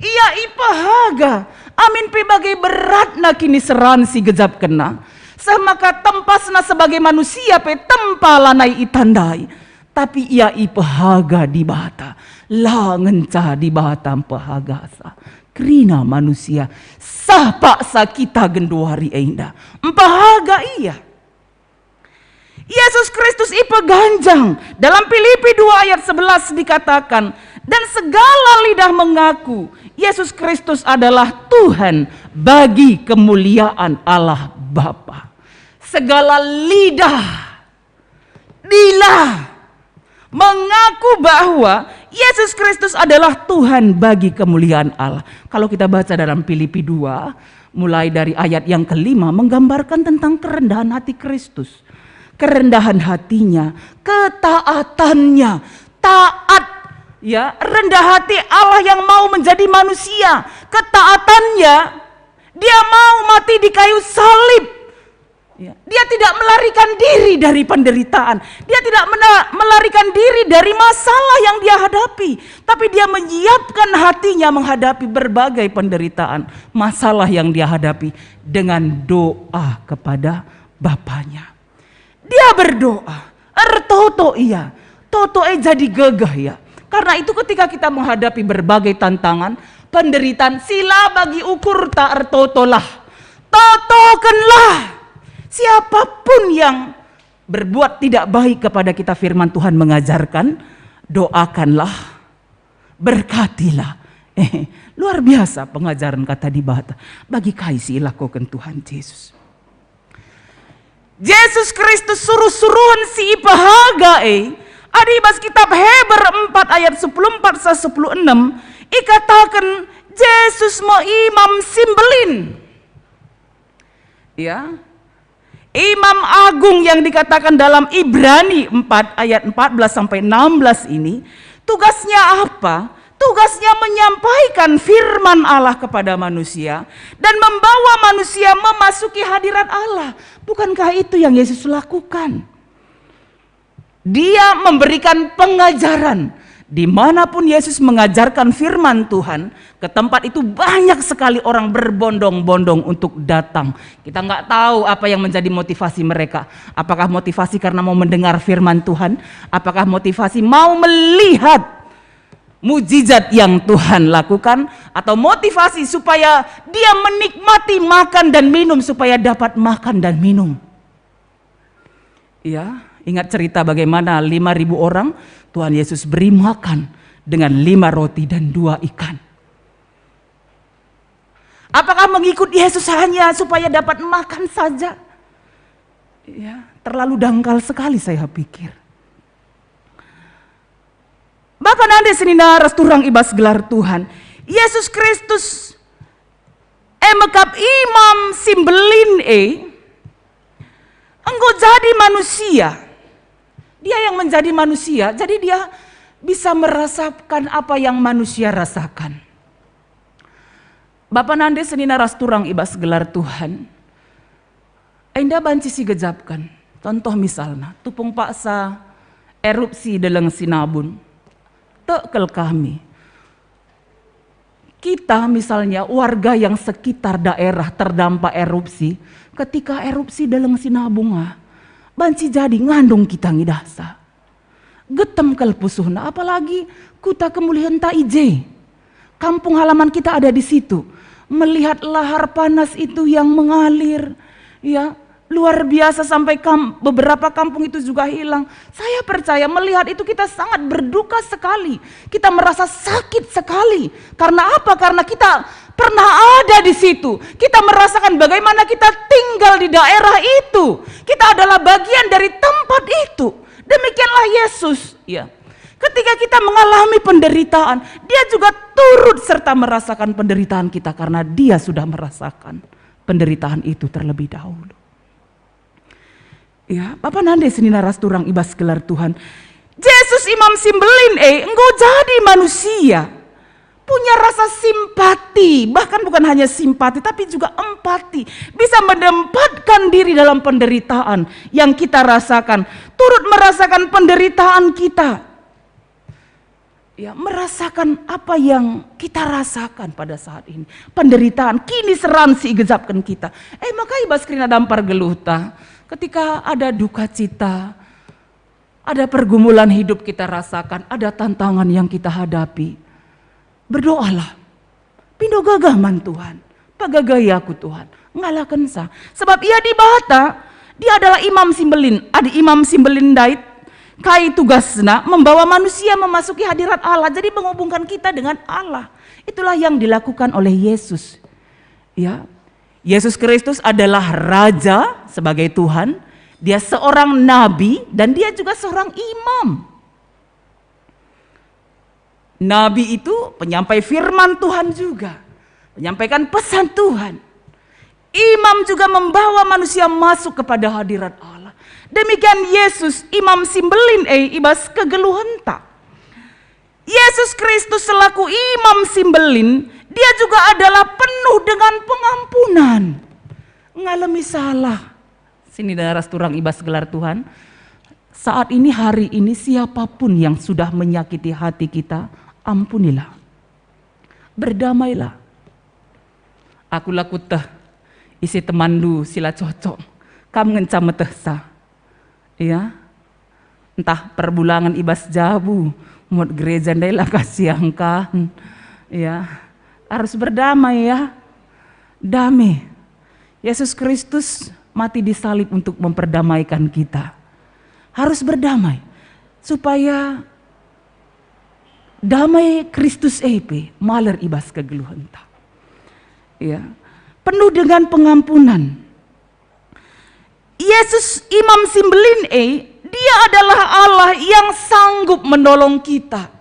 Ia ipehaga, amin pe bage beratna kiniseran si gejapkenna, seh maka tempasna sebagai manusia pe tempa lanai itandai. Tapi ia ipehaga Dibata, la ngenca Dibata mpehagasa. Kerina manusia, seh paksa kita genduari enda, mpehaga ia. Yesus Kristus ipeganjang. Dalam Filipi dua ayat sebelas dikatakan, "Dan segala lidah mengaku Yesus Kristus adalah Tuhan bagi kemuliaan Allah Bapa." Segala lidah, bila mengaku bahwa Yesus Kristus adalah Tuhan bagi kemuliaan Allah. Kalau kita baca dalam Filipi dua, mulai dari ayat yang kelima, menggambarkan tentang kerendahan hati Kristus. Kerendahan hatinya, ketaatannya, taat, ya, rendah hati Allah yang mau menjadi manusia, ketaatannya, dia mau mati di kayu salib. Ya, dia tidak melarikan diri dari penderitaan. Dia tidak mena-, melarikan diri dari masalah yang dia hadapi. Tapi dia menyiapkan hatinya menghadapi berbagai penderitaan, masalah yang dia hadapi dengan doa kepada Bapanya. Dia berdoa, ertoto ia, toto e jadi gegeh ia. Karena itu ketika kita menghadapi berbagai tantangan, penderitaan, sila bagi ukurta, ertotolah. Totokenlah. Siapapun yang berbuat tidak baik kepada kita, firman Tuhan mengajarkan, doakanlah, berkatilah. Eh, luar biasa pengajaren Kata Dibata. Bagi kai si ilakoken Tuhan Jesus. Jesus Kristus suruh-suruhen si ipehaga e, adi bas kitab Heber empat ayat sepuluh empat seh sepuluh enam, ikataken Jesus me imam si mbelin. Ya. Imam Agung yang dikatakan dalam Ibrani empat ayat empat belas sampai enam belas ini, tugasnya apa? Tugasnya menyampaikan firman Allah kepada manusia dan membawa manusia memasuki hadirat Allah. Bukankah itu yang Yesus lakukan? Dia memberikan pengajaran. Dimanapun Yesus mengajarkan firman Tuhan, ke tempat itu banyak sekali orang berbondong-bondong untuk datang. Kita nggak tahu apa yang menjadi motivasi mereka. Apakah motivasi karena mau mendengar firman Tuhan? Apakah motivasi mau melihat mujizat yang Tuhan lakukan? Atau motivasi supaya dia menikmati makan dan minum, supaya dapat makan dan minum? Ya, ingat cerita bagaimana lima ribu orang Tuhan Yesus beri makan dengan lima roti dan dua ikan. Apakah mengikut Yesus hanya supaya dapat makan saja? Ya, terlalu dangkal sekali saya pikir. Bapa nande senina ras turang i bas gelar Tuhan, Yesus Kristus e mekap imam si mbelin e enggo jadi manusia. Dia yang menjadi manusia, jadi dia bisa merasakan apa yang manusia rasakan. Bapa nande senina ras turang i bas gelar Tuhan, enda banci sigejapken. Contoh misalna, tupung paksa Erupsi Deleng Sinabung. Tek kal kami. Kita misalnya warga yang sekitar daerah terdampak erupsi, ketika erupsi Deleng Sinabung, ah, banci jadi ngandung kita ngidahsa. Getem kal pusuhna, apalagi kuta kemulihenta i je. Kampung halaman kita ada di situ. Melihat lahar panas itu yang mengalir, ya, luar biasa sampai kam-, beberapa kampung itu juga hilang. Saya percaya melihat itu kita sangat berduka sekali. Kita merasa sakit sekali. Karena apa? Karena kita pernah ada di situ. Kita merasakan bagaimana kita tinggal di daerah itu. Kita adalah bagian dari tempat itu. Demikianlah Yesus, ya. Ketika kita mengalami penderitaan, dia juga turut serta merasakan penderitaan kita karena dia sudah merasakan penderitaan itu terlebih dahulu. Ya, Bapa nande senina ras turang i bas gelar Tuhan. Jesus Imam si Mbelin e enggo jadi manusia. Punya rasa simpati, bahkan bukan hanya simpati, tapi juga empati. Bisa menempatkan diri dalam penderitaan yang kita rasakan. Turut merasakan penderitaan kita. Ya, merasakan apa yang kita rasakan pada saat ini. Penderitaan, kiniseran si igejapken kita. Eh, maka i bas kerina dampar geluhta, ketika ada duka cita, ada pergumulan hidup kita rasakan, ada tantangan yang kita hadapi, berdoalah. Pindo gagah man Tuhan. Pagagahi aku, Tuhan. Ngalakensa. Sebab ia Dibata, dia adalah Imam si Mbelin. Adi Imam si Mbelin ndai, kai tugasna? Membawa manusia memasuki hadirat Allah. Jadi menghubungkan kita dengan Allah. Itulah yang dilakukan oleh Yesus. Ya. Yesus Kristus adalah Raja sebagai Tuhan. Dia seorang nabi dan dia juga seorang imam. Nabi itu penyampai firman Tuhan juga, menyampaikan pesan Tuhan. Imam juga membawa manusia masuk kepada hadirat Allah. Demikian Yesus, Imam si Mbelin e i bas kegeluhenta. Yesus Kristus selaku Imam si Mbelin, dia juga adalah penuh dengan pengampunan. Ngalemi salah. Senina ras turang i bas gelar Tuhan. Saat ini, hari ini, siapapun yang sudah menyakiti hati kita, ampunilah. Berdamailah. Aku la kueteh ise temanndu si la cocok. Kam ngenca metehsa. Ya. Ntah perbulangen i bas jabu, muat gereja ndai la kasiangkan. Ya. Harus berdamai, ya. Damai. Yesus Kristus mati di salib untuk memperdamaikan kita. Harus berdamai, supaya damai Kristus e pe maler i bas kegeluhenta. Ya. Penuh dengan pengampunan. Yesus Imam si Mbelin e, dia adalah Allah yang sanggup menolong kita.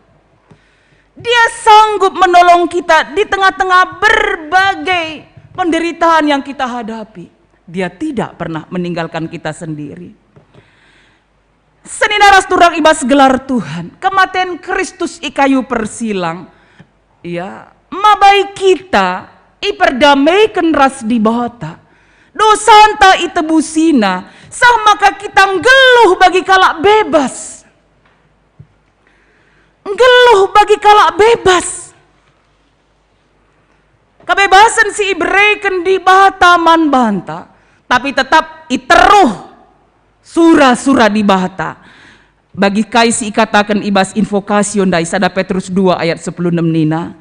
Dia sanggup menolong kita di tengah-tengah berbagai penderitaan yang kita hadapi. Dia tidak pernah meninggalkan kita sendiri. Senina ras turang i bas gelar Tuhan, kematen Kristus i kayu persilang, ya, mabai kita iperdamaiken ras Dibata. Dosanta itebusina, seh maka kita nggeluh bagi kalak bebas. Nggeluh bagi kalak bebas. Kebebasen si ibereken Dibata man banta, tapi tetap iteruh sura-sura Dibata. Bagi kai si ikataken i bas Invocatio ndai, sada Petrus dua ayat sepuluh enem nina,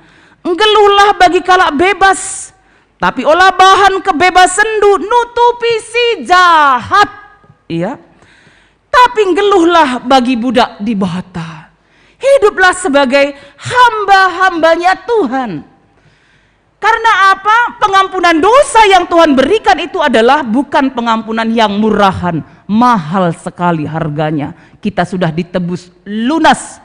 "Nggeluhlah bagi kalak bebas, tapi ola bahan kebebasenndu nutupi si jahat." Iya. Tapi nggeluhlah bagi budak Dibata. Hiduplah sebagai hamba-hambanya Tuhan. Karena apa? Pengampunan dosa yang Tuhan berikan itu adalah bukan pengampunan yang murahan, mahal sekali harganya. Kita sudah ditebus lunas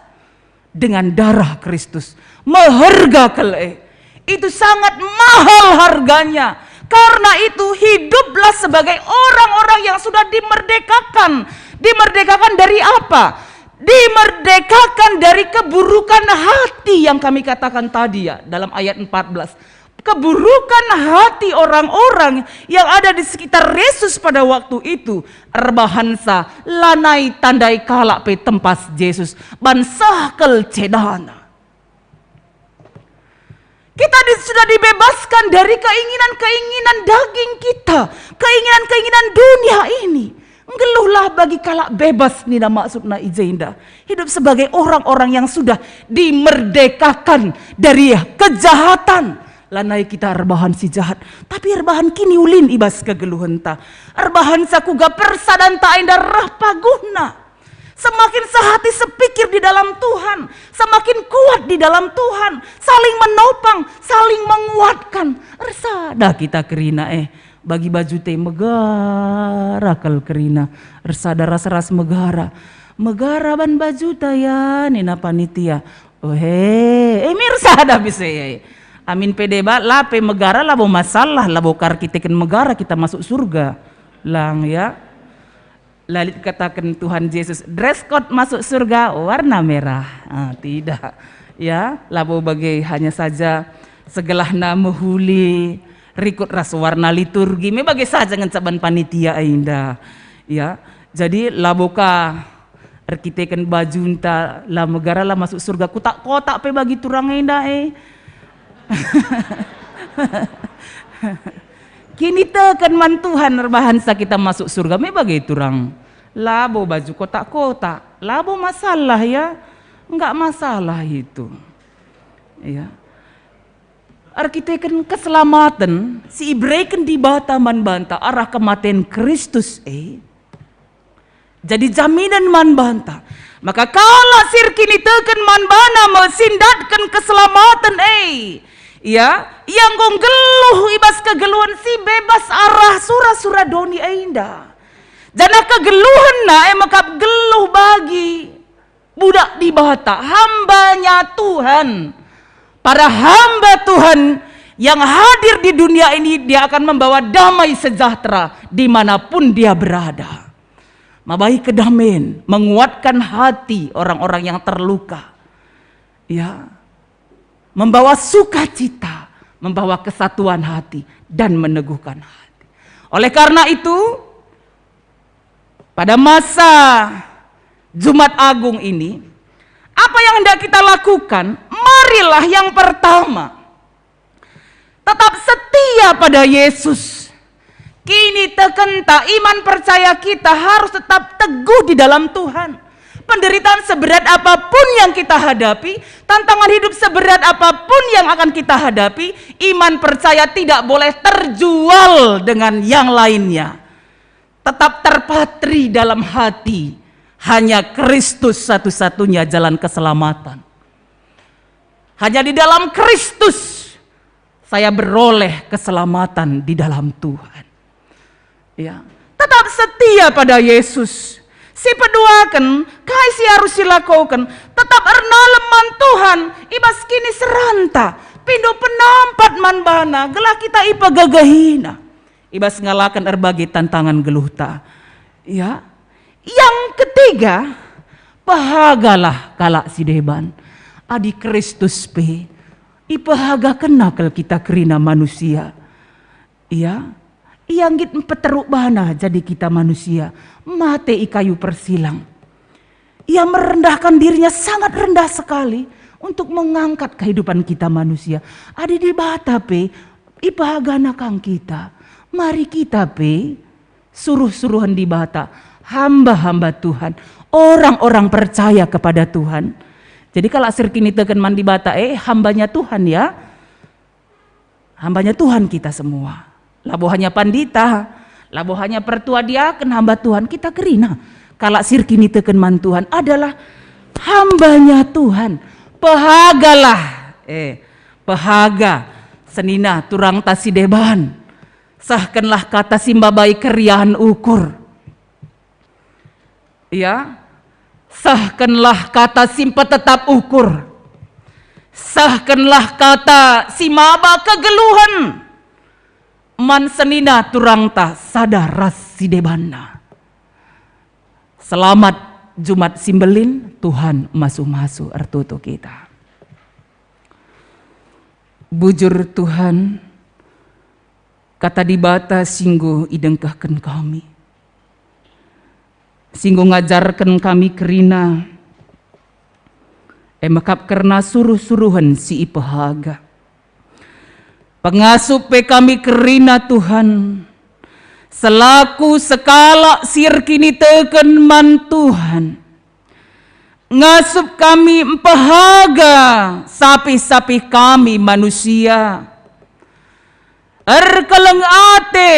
dengan darah Kristus. Meherga kal e. Itu sangat mahal harganya. Karena itu, hiduplah sebagai orang-orang yang sudah dimerdekakan. Dimerdekakan dari apa? Dimerdekakan dari keburukan hati yang kami katakan tadi, ya, dalam ayat empat belas. Keburukan hati orang-orang yang ada di sekitar Yesus pada waktu itu erbahansa lanai tandai kalak pe tempas Jesus ban seh kal cedana. Kita di-, sudah dibebaskan dari keinginan-keinginan daging kita, keinginan-keinginan dunia ini. Nggeluhlah bagi kalak bebas, nina maksudna i jenda. Hidup sebagai orang-orang yang sudah dimerdekakan dari kejahatan. Lanai kita erbahan si jahat, tapi erbahan kiniulin i bas kegeluhenta. Erbahansa kuga persadanta enda reh paguhna. Semakin sehati sepikir di dalam Tuhan, semakin kuat di dalam Tuhan, saling menopang, saling menguatkan. Ersada kita kerina, eh, bagi bajunta megara kal kerina, ersada ras-ras megara. Megara ban bajunta ya, nina panitia. Ohe, eh, me ersada bisa ya. Amin pe debat, la pe megara labo masalah, labo ka erkiteken megara kita masuk surga. Lang ya. La lit kataken Tuhan Jesus, dress code masuk surga warna merah. Ah, tidak. Ya, labo bage, hanya saja segelahna mehuli rikut ras warna liturgi, me bage saja ngenca ban panitia enda. Ya, jadi labo ka erkiteken bajunta, la megara la masuk surga, kotak-kotak pe bagi turang enda, eh. Kiniteken man Tuhan erbahansa kita masuk surga, me bage turang. Labo baju kotak-kotak, labo masalah ya, enggak masalah itu. Ya. Erkiteken keselamaten si ibereken Dibata man banta arah kematen Kristus e, jadi jaminen man banta. Maka kalak si erkiniteken man bana me si ndatken keselamaten e. Ya, ia enggo nggeluh i bas kegeluhen si bebas arah sura-sura doni enda. Janah kegeluhenna e mekap geluh bagi budak Dibata, hambanya Tuhan. Para hamba Tuhan yang hadir di dunia ini, dia akan membawa damai sejahtera dimanapun dia berada. Mabai kedamen, menguatkan hati orang-orang yang terluka. Ya, membawa sukacita, membawa kesatuan hati, dan meneguhkan hati. Oleh karena itu, pada masa Jumat Agung ini, apa yang hendak kita lakukan? Marilah yang pertama, tetap setia pada Yesus. Kinitekenta, iman percaya kita harus tetap teguh di dalam Tuhan. Penderitaan seberat apapun yang kita hadapi, tantangan hidup seberat apapun yang akan kita hadapi, iman percaya tidak boleh terjual dengan yang lainnya. Tetap terpatri dalam hati, hanya Kristus satu-satunya jalan keselamatan. Hanya di dalam Kristus saya beroleh keselamatan di dalam Tuhan. Ya, tetap setia pada Yesus. Si peduaken, kai si arus silakoken, tetap ernalem man Tuhan, i bas kiniseranta, pindo penampat man baNa, gelah kita ipegegehina i bas ngalaken erbage tantangan geluhta. Ya. Yang ketiga, pehagalah kalak si deban. Adi Kristus pe, ipehagakenNa kal kita kerina manusia. Ia, Ia nggit mpeteruk baNa jadi kita manusia, mate i kayu persilang. Ia merendahkan diriNa sangat rendah sekali untuk mengangkat kehidupan kita manusia. Adi Dibata pe ipehagaNa kang kita, mari kita pe suruh-suruhen Dibata, hamba-hamba Tuhan, orang-orang percaya kepada Tuhan. Jadi kalak si erkiniteken man Dibata, eh, hambanya Tuhan ya. Hambanya Tuhan kita semua. Labo hanya pandita, labo hanya pertua diaken hamba Tuhan, kita kerina. Kalak si erkiniteken man Tuhan adalah hambanya Tuhan. Pehagalah, eh, pehaga senina turangta si deban. Sehkenlah kata si mbabai keriahen ukur. Ya, sehkenlah kata si mpetetap ukur. Sehkenlah kata si maba kegeluhen man senina turangta sada ras si debanna. Selamat Jumat si Mbelin, Tuhan masu-masu ertoto kita. Bujur Tuhan, Kata Dibata si enggo idengkehken kami, si enggo ngajarken kami kerina, e mekap kerna suruh-suruhen si ipehaga. Pengasup pe kami kerina, Tuhan, selaku sekalak si erkiniteken man Tuhan. Ngasup kami mpehaga sapih-sapih kami manusia. Erkeleng ate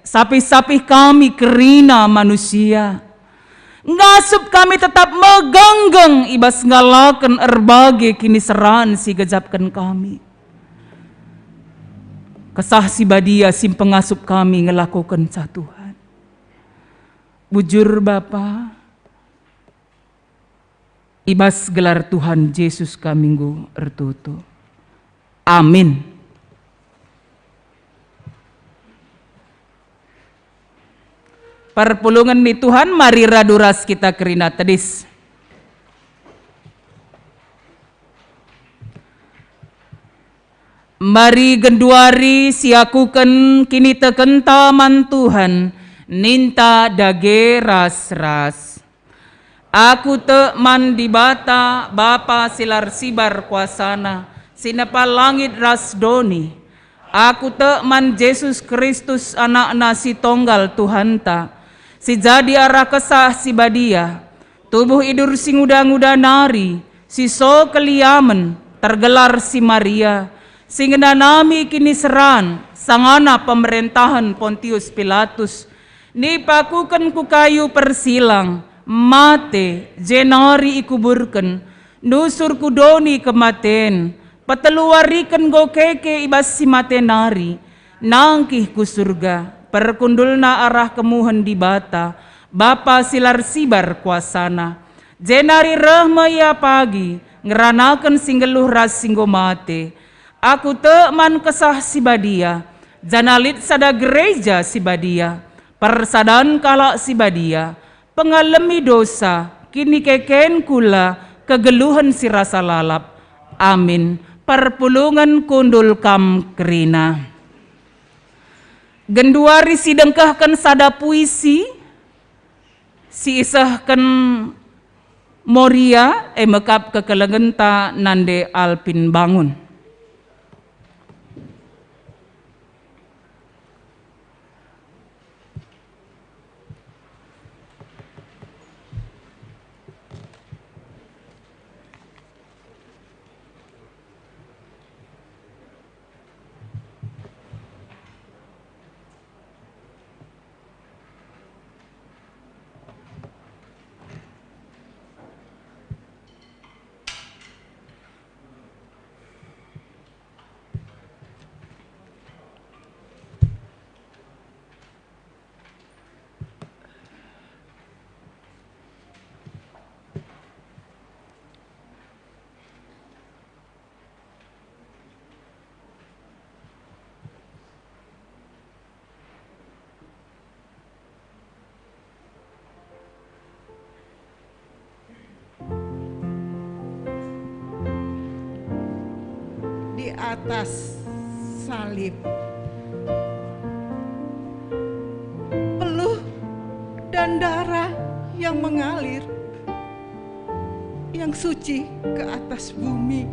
sapih-sapih kami kerina manusia. Ngasup kami tetap megenggeng i bas ngalaken erbage kiniseran si igejapken kami. Kesah si Badia si mpengasup kami ngelakokenca, Tuhan. Bujur, Bapa, i bas gelar Tuhan Jesus kami enggo ertoto. Amin. Perpulungen ni Tuhan, mari radu ras kita kerina tedis. Mari genduari siakuken kinitekenta man Tuhan, ninta dage ras-ras. Aku tek man Dibata, Bapa si la ersibar kuasaNa, si nepa langit ras doni. Aku tek man Jesus Kristus, AnakNa si Tonggal Tuhanta, si jadi arah Kesah Si Badia, tubuh idur si nguda-nguda nari, si so keliamen, tergelar si Maria, si ngenanami kiniseran sangana pemerentahen Pontius Pilatus, nipakuken ku kayu persilang, mate, jenari ikuburken, nusur ku doni kematen, peteluwariken enggo keke i bas si mate nari, nangkih ku Surga, perkundulna arah kemuhen Dibata, Bapa si la ersibar kuasaNa. Jenari reh me Ia pagi, ngeranaken si nggeluh ras si enggo mate. Aku tek man Kesah Si Badia, janah lit sada Gereja Si Badia, persadan kalak si badia, pengalemi dosa, kinikeken kula, kegeluhen si rasa lalap. Amin. Perpulungen kundul kam kerina. Genduari sidengkehken sada puisi si isehken Moria, e mekap kekelengenta nande Alpin Bangun. Di atas salib, peluh dan darah yang mengalir, yang suci ke atas bumi.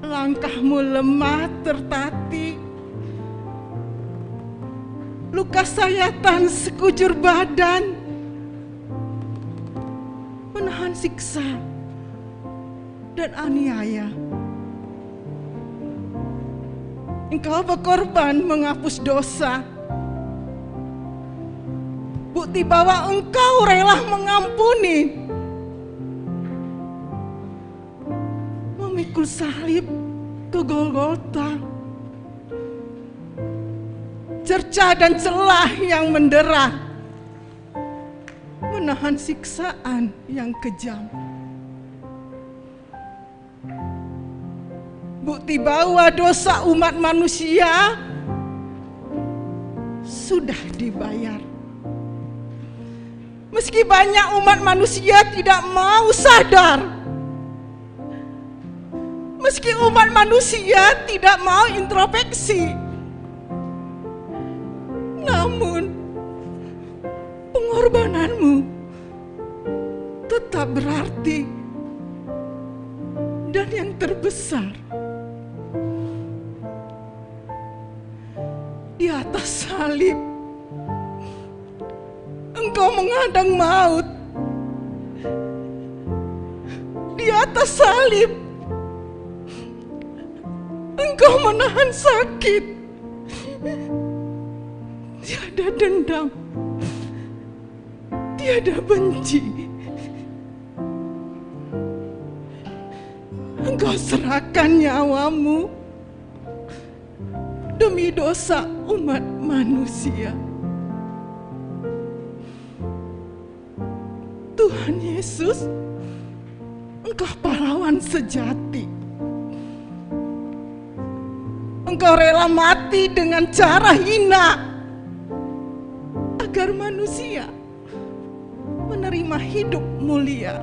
Langkahmu lemah tertatih, luka sayatan sekujur badan, menahan siksa dan aniaya. Engkau berkorban menghapus dosa, bukti bahwa Engkau rela mengampuni. Memikul salib ke Golgota, cerca dan celah yang mendera, menahan siksaan yang kejam. Bukti bahwa dosa umat manusia sudah dibayar. Meski banyak umat manusia tidak mau sadar, Meski umat manusia tidak mau introspeksi, namun pengorbananmu tetap berarti. Dan yang terbesar, di atas salib, Engkau menghadang maut. Di atas salib, Engkau menahan sakit. Tiada dendam, tiada benci. Engkau serahkan nyawamu demi dosa umat manusia. Tuhan Yesus, Engkau pahlawan sejati. Engkau rela mati dengan cara hina agar manusia menerima hidup mulia.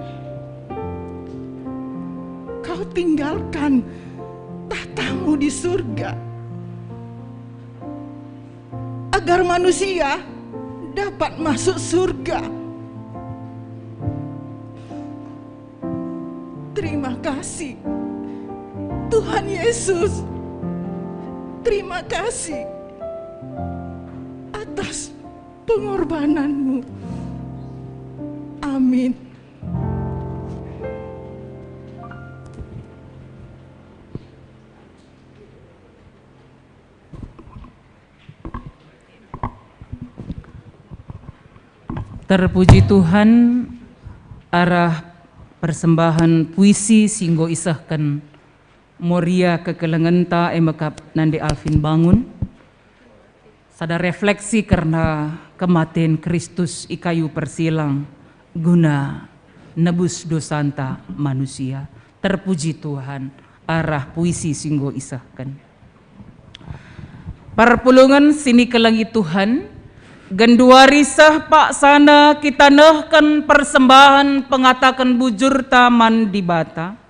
Kau tinggalkan tahtamu di surga agar manusia dapat masuk surga. Terima kasih, Tuhan Yesus. Terima kasih atas pengorbananmu. Amin. Terpuji Tuhan, arah persembahen puisi si enggo isehken Moria kekelengenta e mekap Nande Alvin Bangun. Sada refleksi kerna kematen Kristus i kayu persilang guna nebus dosanta manusia. Terpuji Tuhan, arah puisi si enggo isehken. Perpulungen si nikelengi Tuhan, genduari seh paksana kita nehken persembahen pengataken bujurta man Dibata.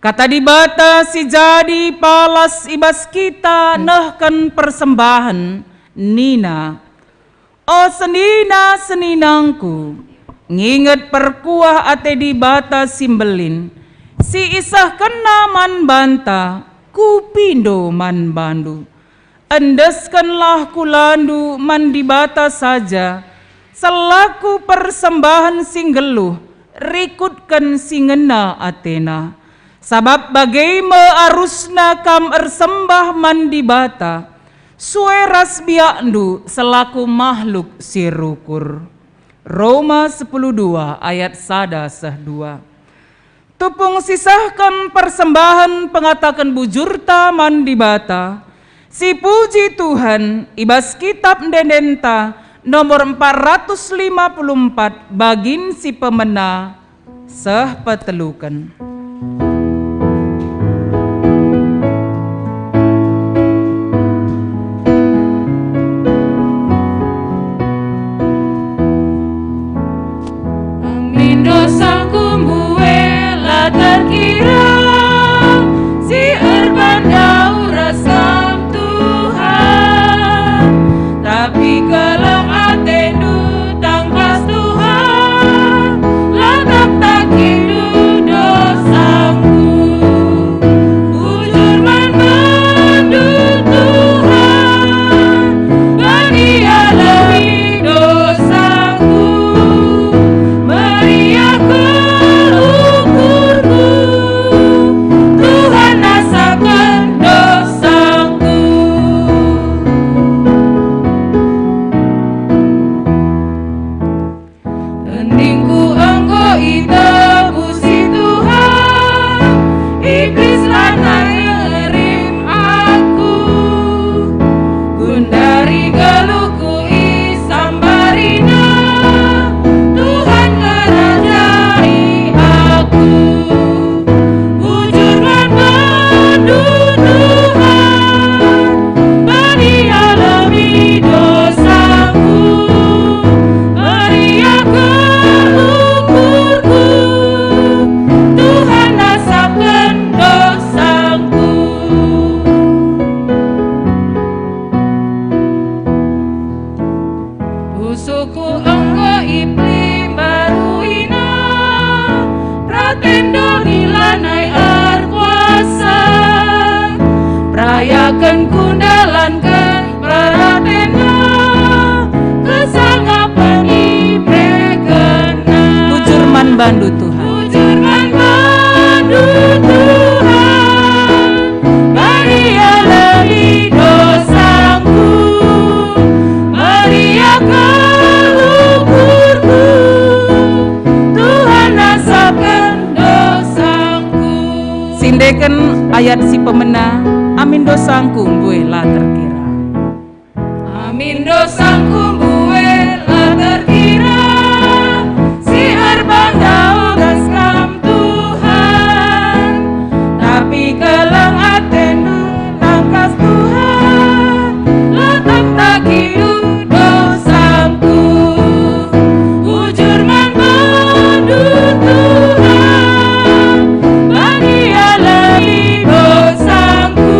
Kata Dibata si jadi palas i bas kita nehken persembahen, nina, "O senina-seninangku, nginget perkuah ate Dibata si mbelin, si isehkenNa man banta, Kupindo man bandu." Endeskenlah kulandu man Dibata saja, selaku persembahen si nggeluh, rikutken si ngena atena. Sabap bage me arusna kam ersembah man Dibata, sue ras biakndu selaku mahluk si rukur. Roma sepuluh dua ayat sada seh dua. Tupung sisehken persembahen pengataken bujurta man Dibata, sipuji Tuhan i bas Kitap Ende-endenta nomor empat ratus lima puluh empat, bagin si pemena seh peteluken. Amin, dosaku mbue la terkira, si erbandau ras Kam, Tuhan. Tapi keleng ateNdu tangkas, Tuhan, la taktakindu dosaku. Bujur man bandu, Tuhan, bagi alehi dosaku, meriahken Ken ayat si pemena, amin dosangku mbue la terkira. Amin dosangku mbue la terkira, si erbanda ogas Kam, Tuhan. Tapi keleng atendu tangkas, Tuhan, la tangkas dosangku. Bujur man bandu, Tuhan, bagi alai dosangku.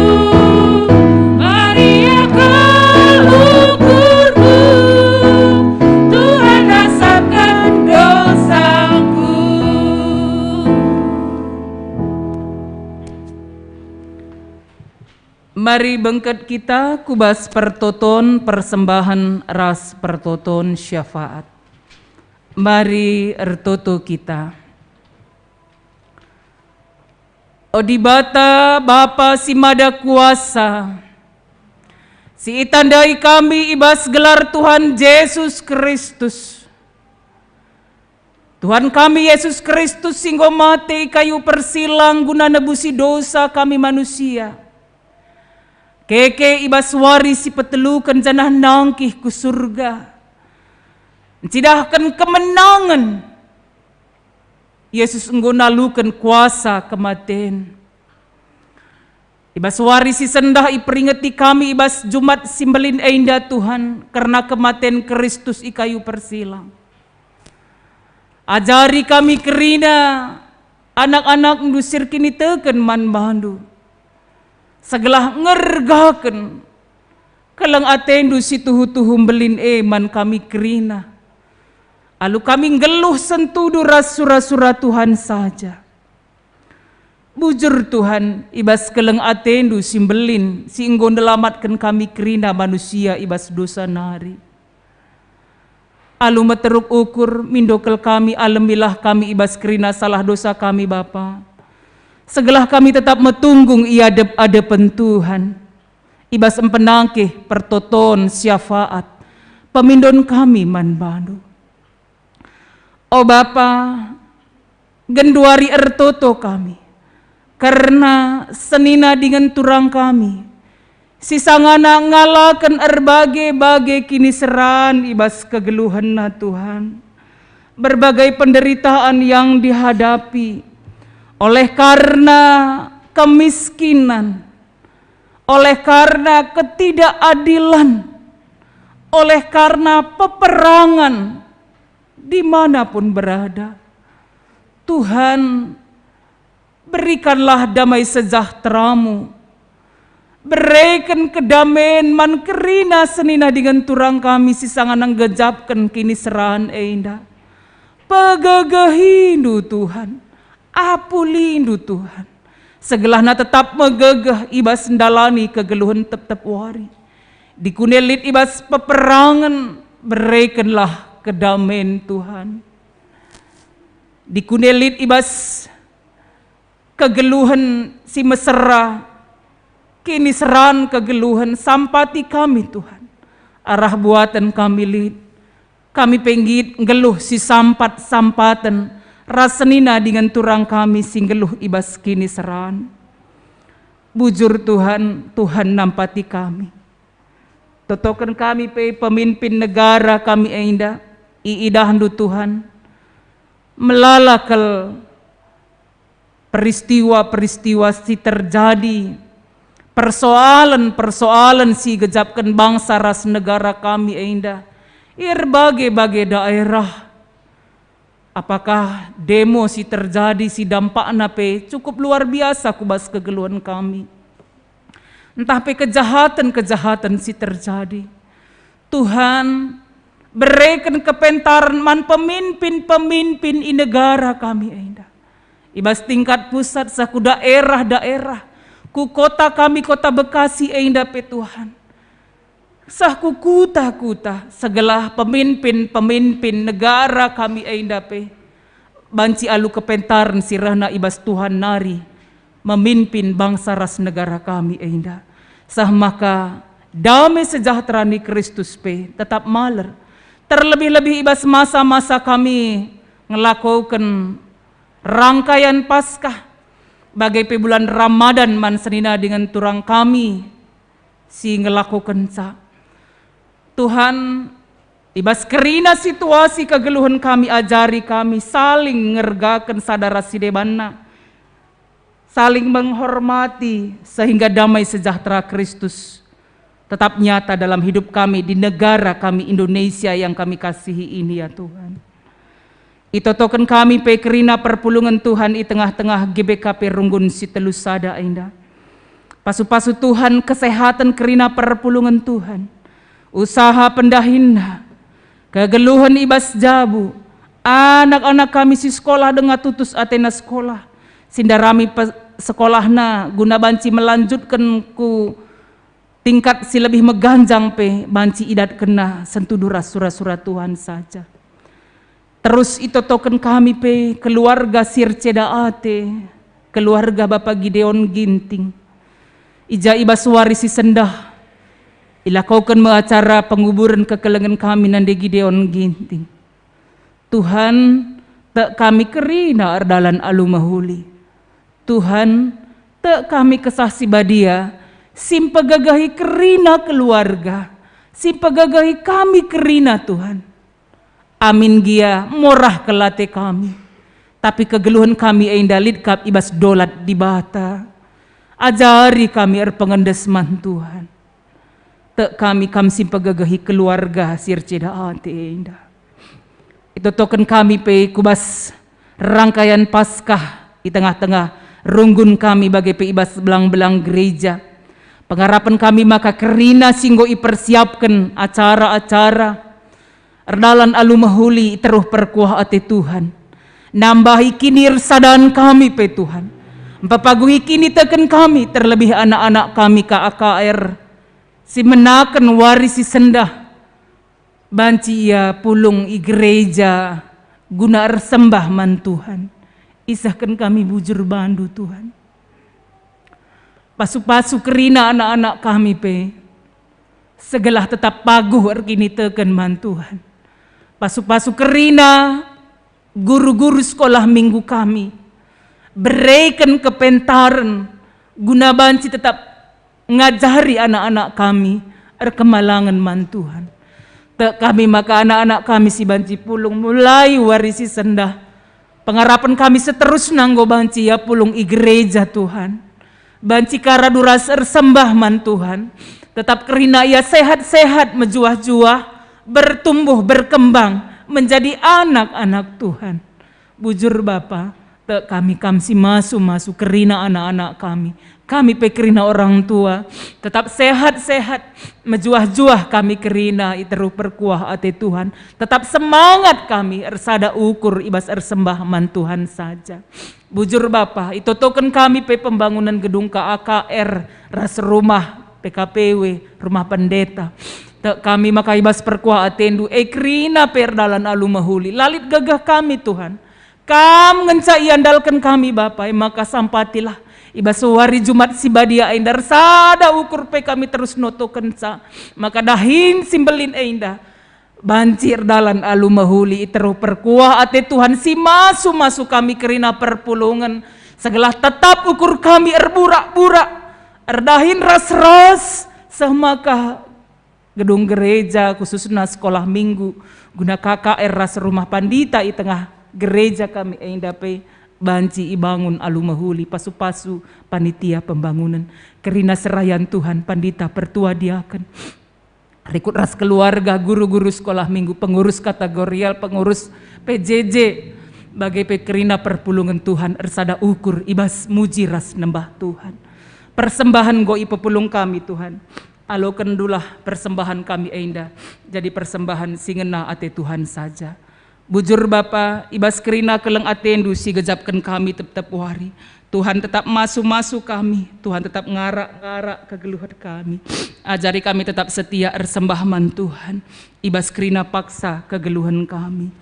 Mari akal ukurku, Tuhan, asapken dosangku. Mari bengket kita ku bas pertoton persembahen ras pertoton syafaat. Mari ertoto kita. O Dibata, Bapa si Mada Kuasa, si itandai kami i bas gelar Tuhan Jesus Kristus, Tuhan kami Jesus Kristus si enggo mate i kayu persilang guna nebusi dosa kami manusia. Keke i bas wari si peteluken janah nangkih ku Surga, ncidahken kemenangen. Yesus enggo naluken kuasa kematen. I bas wari si sendah iperingeti kami i bas Jumat si Mbelin enda, Tuhan, kerna kematen Kristus i kayu persilang. Ajari kami kerina, anak-anakNdu si erkiniteken man bandu, segelah ngergaken keleng atendu si tuhu-tuhu mbelin e man kami kerina, alu kami nggeluh sentudu ras sura-sura Tuhan saja. Bujur, Tuhan, i bas keleng atendu si mbelin, si enggo ndelamatken kami kerina manusia i bas dosa nari. Alu meteruk ukur, mindo kal kami, alemilah kami i bas kerina salah dosa kami, Bapa. Segelah kami tetap metunggung i adep-adepen Tuhan, i bas empenangkih pertoton syafaat pemindon kami man bandu. O Bapa, genduari ertoto kami kerna senina dingen turang kami, si sangana ngalaken erbage-bage kiniseran i bas kegeluhenna, Tuhan. Berbagai penderitaan yang dihadapi oleh karena kemiskinan, oleh karena ketidakadilan, oleh karena peperangan, dimanapun berada. Tuhan, berikanlah damai sejahtera-Mu. Bereken kedamen man kerina senina dingen turang kami si sangana nggejapken kiniseran enda. Pegegehindu, Tuhan. Apulindu, Tuhan. Segelahna tetap megegeh i bas ndalani kegeluhen tep-tep wari. Dikune lit i bas peperangen, berekenlah kedamen, Tuhan. Dikune lit i bas kegeluhen si mesera, kiniseran kegeluhen, sampati kami, Tuhan. Arah buaten kami lit, kami pe nggit nggeluh si sampat-sampaten, ras senina dingen turang kami si nggeluh i bas kiniseran. Bujur, Tuhan, Tuhan nampati kami. Totoken kami pe pemimpin negara kami enda, iidahndu, Tuhan. Melala kal peristiwa-peristiwa si terjadi, persoalen-persoalen si igejapken bangsa ras negara kami enda i erbage-bage daerah. Apakah demo si terjadi si dampakna pe cukup luar biasa ku bas kegeluhen kami? Ntah pe kejahaten-kejahaten si terjadi. Tuhan, bereken kepentaren man pemimpin-pemimpin i negara kami enda. I bas tingkat pusat seh ku daerah-daerah, ku kota kami, Kota Bekasi enda pe, Tuhan. Seh ku kuta-kuta, segelah pemimpin-pemimpin negara kami enda pe banci alu kepentaren si rehna i bas Tuhan nari memimpin bangsa ras negara kami enda. Seh maka dame sejahtera ni Kristus pe tetap maler, terlebih-lebih i bas masa-masa kami ngelakoken rangkaian Paskah. bage pe bulan Ramadan man senina dingen turang kami si ngelakokenca. Tuhan, i bas kerina situasi kegeluhen kami, ajari kami saling ngergaken sada ras si debanna, saling menghormati, sehingga damai sejahtera Kristus tetap nyata dalam hidup kami di negara kami Indonesia yang kami kasihi ini, ya Tuhan. Itotoken kami pe kerina perpulungen Tuhan i tengah-tengah G B K P Runggun si telu sada enda. Pasu-pasu Tuhan kesehaten kerina perpulungen Tuhan, usaha pendahinna, kegeluhen i bas jabu, anak-anak kami si sekolah denga tutus atena sekolah, si ndarami pe-, sekolahna guna banci melanjutken ku tingkat si lebih meganjang pe banci idatkenna sentudu ras sura-sura Tuhan saja. Terus itotoken kami pe keluarga si erceda ate, keluarga Bapa Gideon Ginting. I ja i bas wari si sendah, ilakoken me acara penguburen kekelengen kami nande Gideon Ginting. Tuhan, tek kami kerina erdalan alu mehuli. Tuhan, tek kami Kesah Si Badia, si mpegegehi kerina keluarga, si mpegegehi kami kerina, Tuhan. Amin gia morah kal ate kami, tapi kegeluhen kami enda lit kap i bas dolat Dibata. Ajari kami erpengendes man Tuhan. Tek kami Kam si mpegegehi keluarga si erceda ate enda. Itotoken kami pe ku bas rangkaian Paskah i tengah-tengah runggun kami bage pe i bas belang-belang gereja. Pengarapen kami maka kerina si enggo ipersiapken acara-acara erdalan alu mehuli i teruh perkuah ate Tuhan. Nambahi kinirsadan kami pe Tuhan. Mpepaguhi kiniteken kami, terlebih anak-anak kami K A K R si menaken wari si sendah. Banci ia pulung i gereja guna ersembah man Tuhan. Isehken kami bujur bandu, Tuhan. Pasu-pasu kerina anak-anak kami pe, segelah tetap paguh erkiniteken man Tuhan. Pasu-pasu kerina guru-guru sekolah minggu kami, bereken kepentaren guna banci tetap ngajari anak-anak kami erkemalangen man Tuhan. Tek kami maka anak-anak kami si banci pulung mulai wari si sendah. Pengarapen kami seterusna enggo banci ia pulung i gereja Tuhan. Banci ka radu ras ersembah man Tuhan. Tetap kerina ia sehat-sehat, mejuah-juah, bertumbuh, berkembang, menjadi anak-anak Tuhan. Bujur Bapa, tek kami Kam si masu-masu kerina anak-anak kami. Kami pe kerina orang tua, tetap sehat-sehat, mejuah-juah kami kerina i teruh perkuah ate Tuhan. Tetap semangat kami ersada ukur i bas ersembah man Tuhan saja. Bujur Bapa, itotoken kami pe pembangunen gedung K A K R ras rumah P K P W, rumah pendeta. Tek kami maka i bas perkuah ateNdu, e kerina pe erdalan alu mehuli. La lit gagah kami, Tuhan. Kam ngenca iandalken kami, Bapa, e maka sampatilah. I bas wari Jumat si badia enda ersada ukur pe kami terus notokenca. Maka dahin si mbelin enda banci erdalan alu mehuli i teruh perkuah ate Tuhan si masu-masu kami kerina perpulungen. Segelah tetap ukur kami erburak-burak, erdahin ras-ras, seh maka gedung gereja, khususna sekolah minggu, guna K K R ras rumah pandita i tengah gereja kami enda pe banci ibangun alu mehuli pasu-pasu panitia pembangunen. Kerina serayan Tuhan, pandita, pertua, diaken, rikut ras keluarga, guru-guru sekolah minggu, pengurus kategorial, pengurus P J J, bage pe kerina perpulungen Tuhan ersada ukur i bas muji ras nembah Tuhan. Persembahen enggo ipepulung kami, Tuhan. Alokendulah persembahen kami enda jadi persembahen si ngena ate Tuhan saja. Bujur Bapa, i bas kerina keleng ateNdu si gejapken kami tep-tep wari. Tuhan tetap masu-masu kami, Tuhan tetap ngarak-ngarak kegeluhen kami. Ajari kami tetap setia ersembah man Tuhan, i bas kerina paksa kegeluhen kami.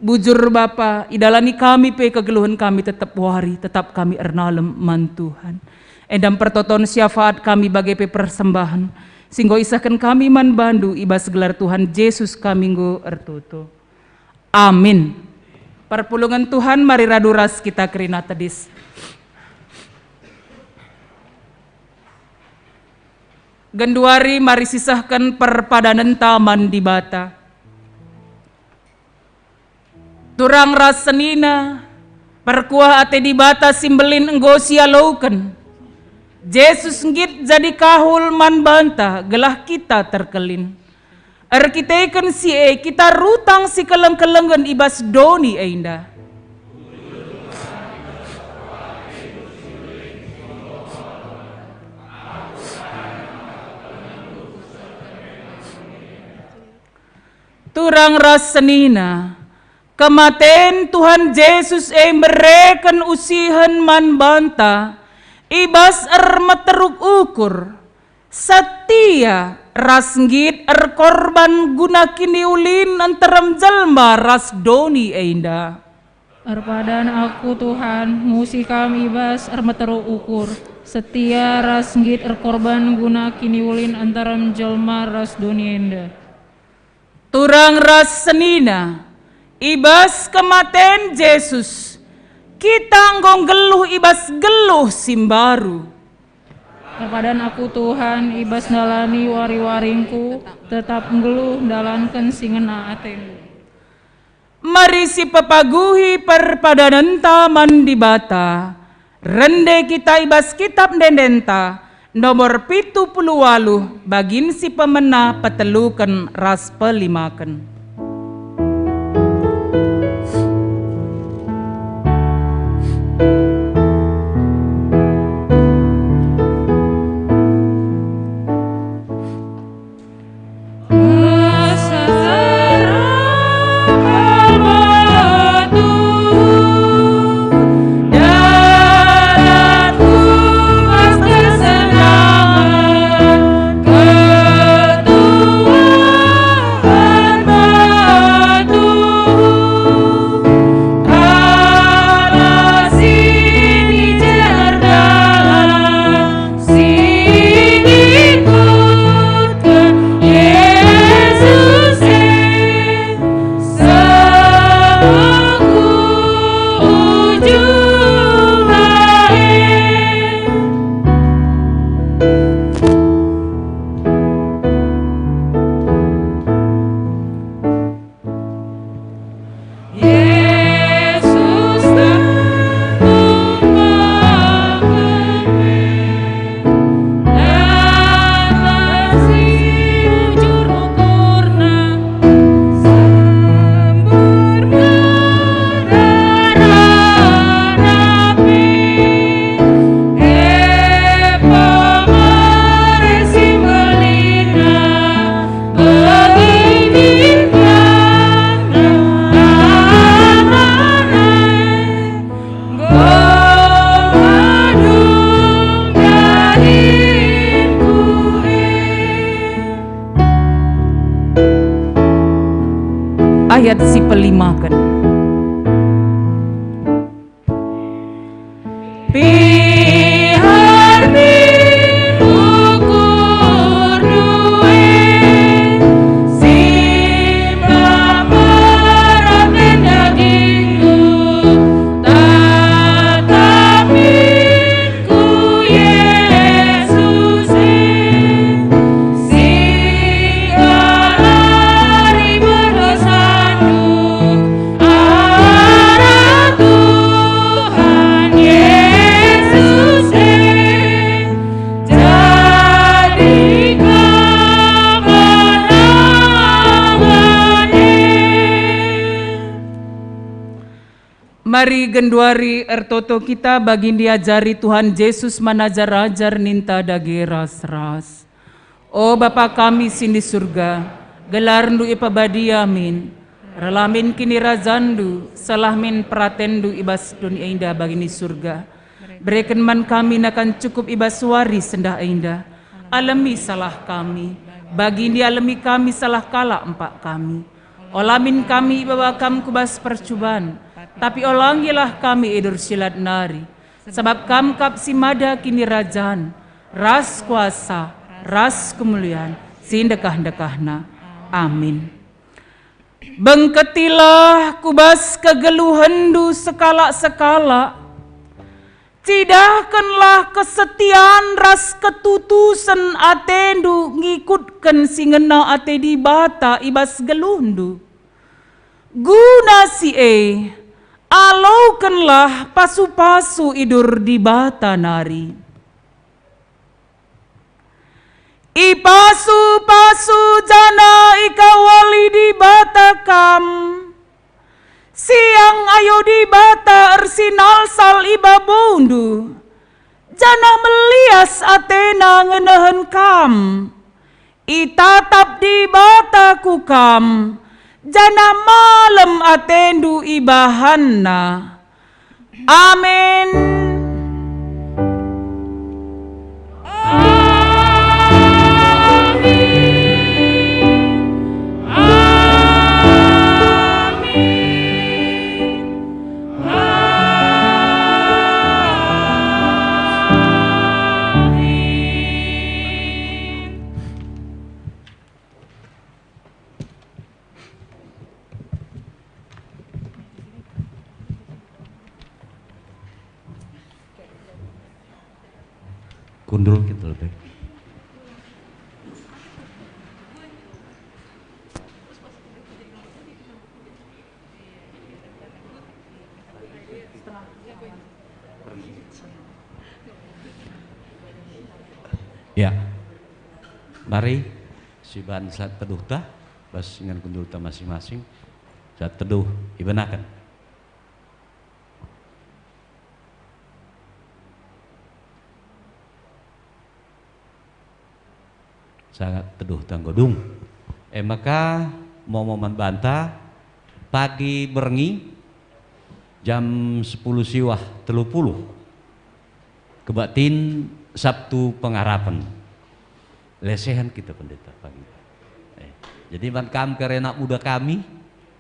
Bujur Bapa, idalani kami pe kegeluhen kami tep-tep wari, tetap kami ernalem man Tuhan. Enda mpertoton syafaat kami bage pe persembahen si enggo isehken kami man baNdu, i bas gelar Tuhan Jesus kami enggo ertoto. Amin. Perpulungen Tuhan, mari radu ras kita kerina tedis. Genduari mari sisehken perpadanenta man Dibata. Turang ras senina, perkuah ate Dibata si mbelin enggo sialoken. Jesus nggit jadi kahul man banta gelah kita terkelin. Erkiteken si e kita rutang si keleng-kelengen i bas doni enda. Turang ras senina, kematen Tuhan Jesus e mbereken usihen man banta i bas ermeteruk ukur, setia ras nggit erkorban guna kiniulin nterem jelma ras doni enda. Erpadan aku, Tuhan, ngusih Kam i bas ermeteruk ukur, setia ras nggit erkorban guna kiniulin nterem jelma ras doni enda. Turang ras senina, i bas kematen Jesus, kita enggo nggeluh i bas geluh si mbaru. Erpadan aku, Tuhan, i bas ndalani wari-waringku, tetap nggeluh ndalanken si ngena atendu. Mari sipepaguhi perpadanenta man Dibata, rende kita i bas Kitap Ende-endenta, nomor pitu puluh waluh, bagin si pemena, peteluken ras pelimaken. Ayat si pelimaken. Pihar min ukur due, si meraten dagingndu, tatap min ku Yesus e, si ngalari perdosandu, arah Tuhan Yesus e, jadi kemenangan e. Mari genduari ertoto kita bagi diajari Tuhan Jesus man ajar-ajar ninta dage ras-ras. O Bapa kami si di Surga, gelarNdu ipebadia min, reh min kinirajanNdu, seh min peratenNdu i bas doni enda bagi di Surga. Bereken man kami nakan cukup i bas wari sendah enda. Alemi salah kami, bagi dialemi kami salah kalak empak kami. Ola min kami ibawa Kam ku bas percuban, tapi olangilah kami i bas si lat nari. Sabap Kam kap si mada kinirajan, ras kuasa, ras kemulian, si ndekah-ndekahna. Amin. Bengketilah ku bas kegeluhenNdu sekalak-sekalak, Cidahkenlah kesetian ras ketutusen atendu ngikutken si ngena ate Dibata i bas geluhndu. Guna si e, alokenlah pasu-pasu idur Dibata nari. Ipasu-pasu janah ikawali Dibata kam. Siang ayo Dibata ersinalsal i babundu, janah melias ateNa ngenehen kam. Itatap Dibata ku kam, janah malem atendu ibahanNa. Amin. Kundul kita lebih. Ya. Mari, siban saat teduhta, bas ingan kundulta masing-masing. Saat teduh, ibenaken. Sangat teduh tanggo dung. E maka, momo man banta, pagi berngi, jam sepuluh siwah telu puluh, kebaktin Sabtu Pengarapen. Lesehan kita, Pendeta, pagi. Eh, jadi man kam kari anak muda kami,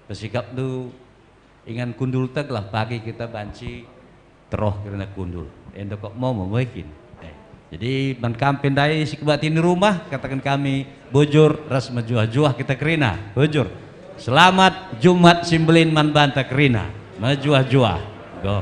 pesikapndu ingan kundul teglah pagi kita banci teroh kerina kundul. Enda kok momo mungkin. Eh, jadi man kam pe ndai si kebaktin i rumah, kataken kami, bujur ras mejuah-juah kita kerina. Bujur. Selamat Jumat si Mbelin man banta kerina. Mejuah-juah. Go.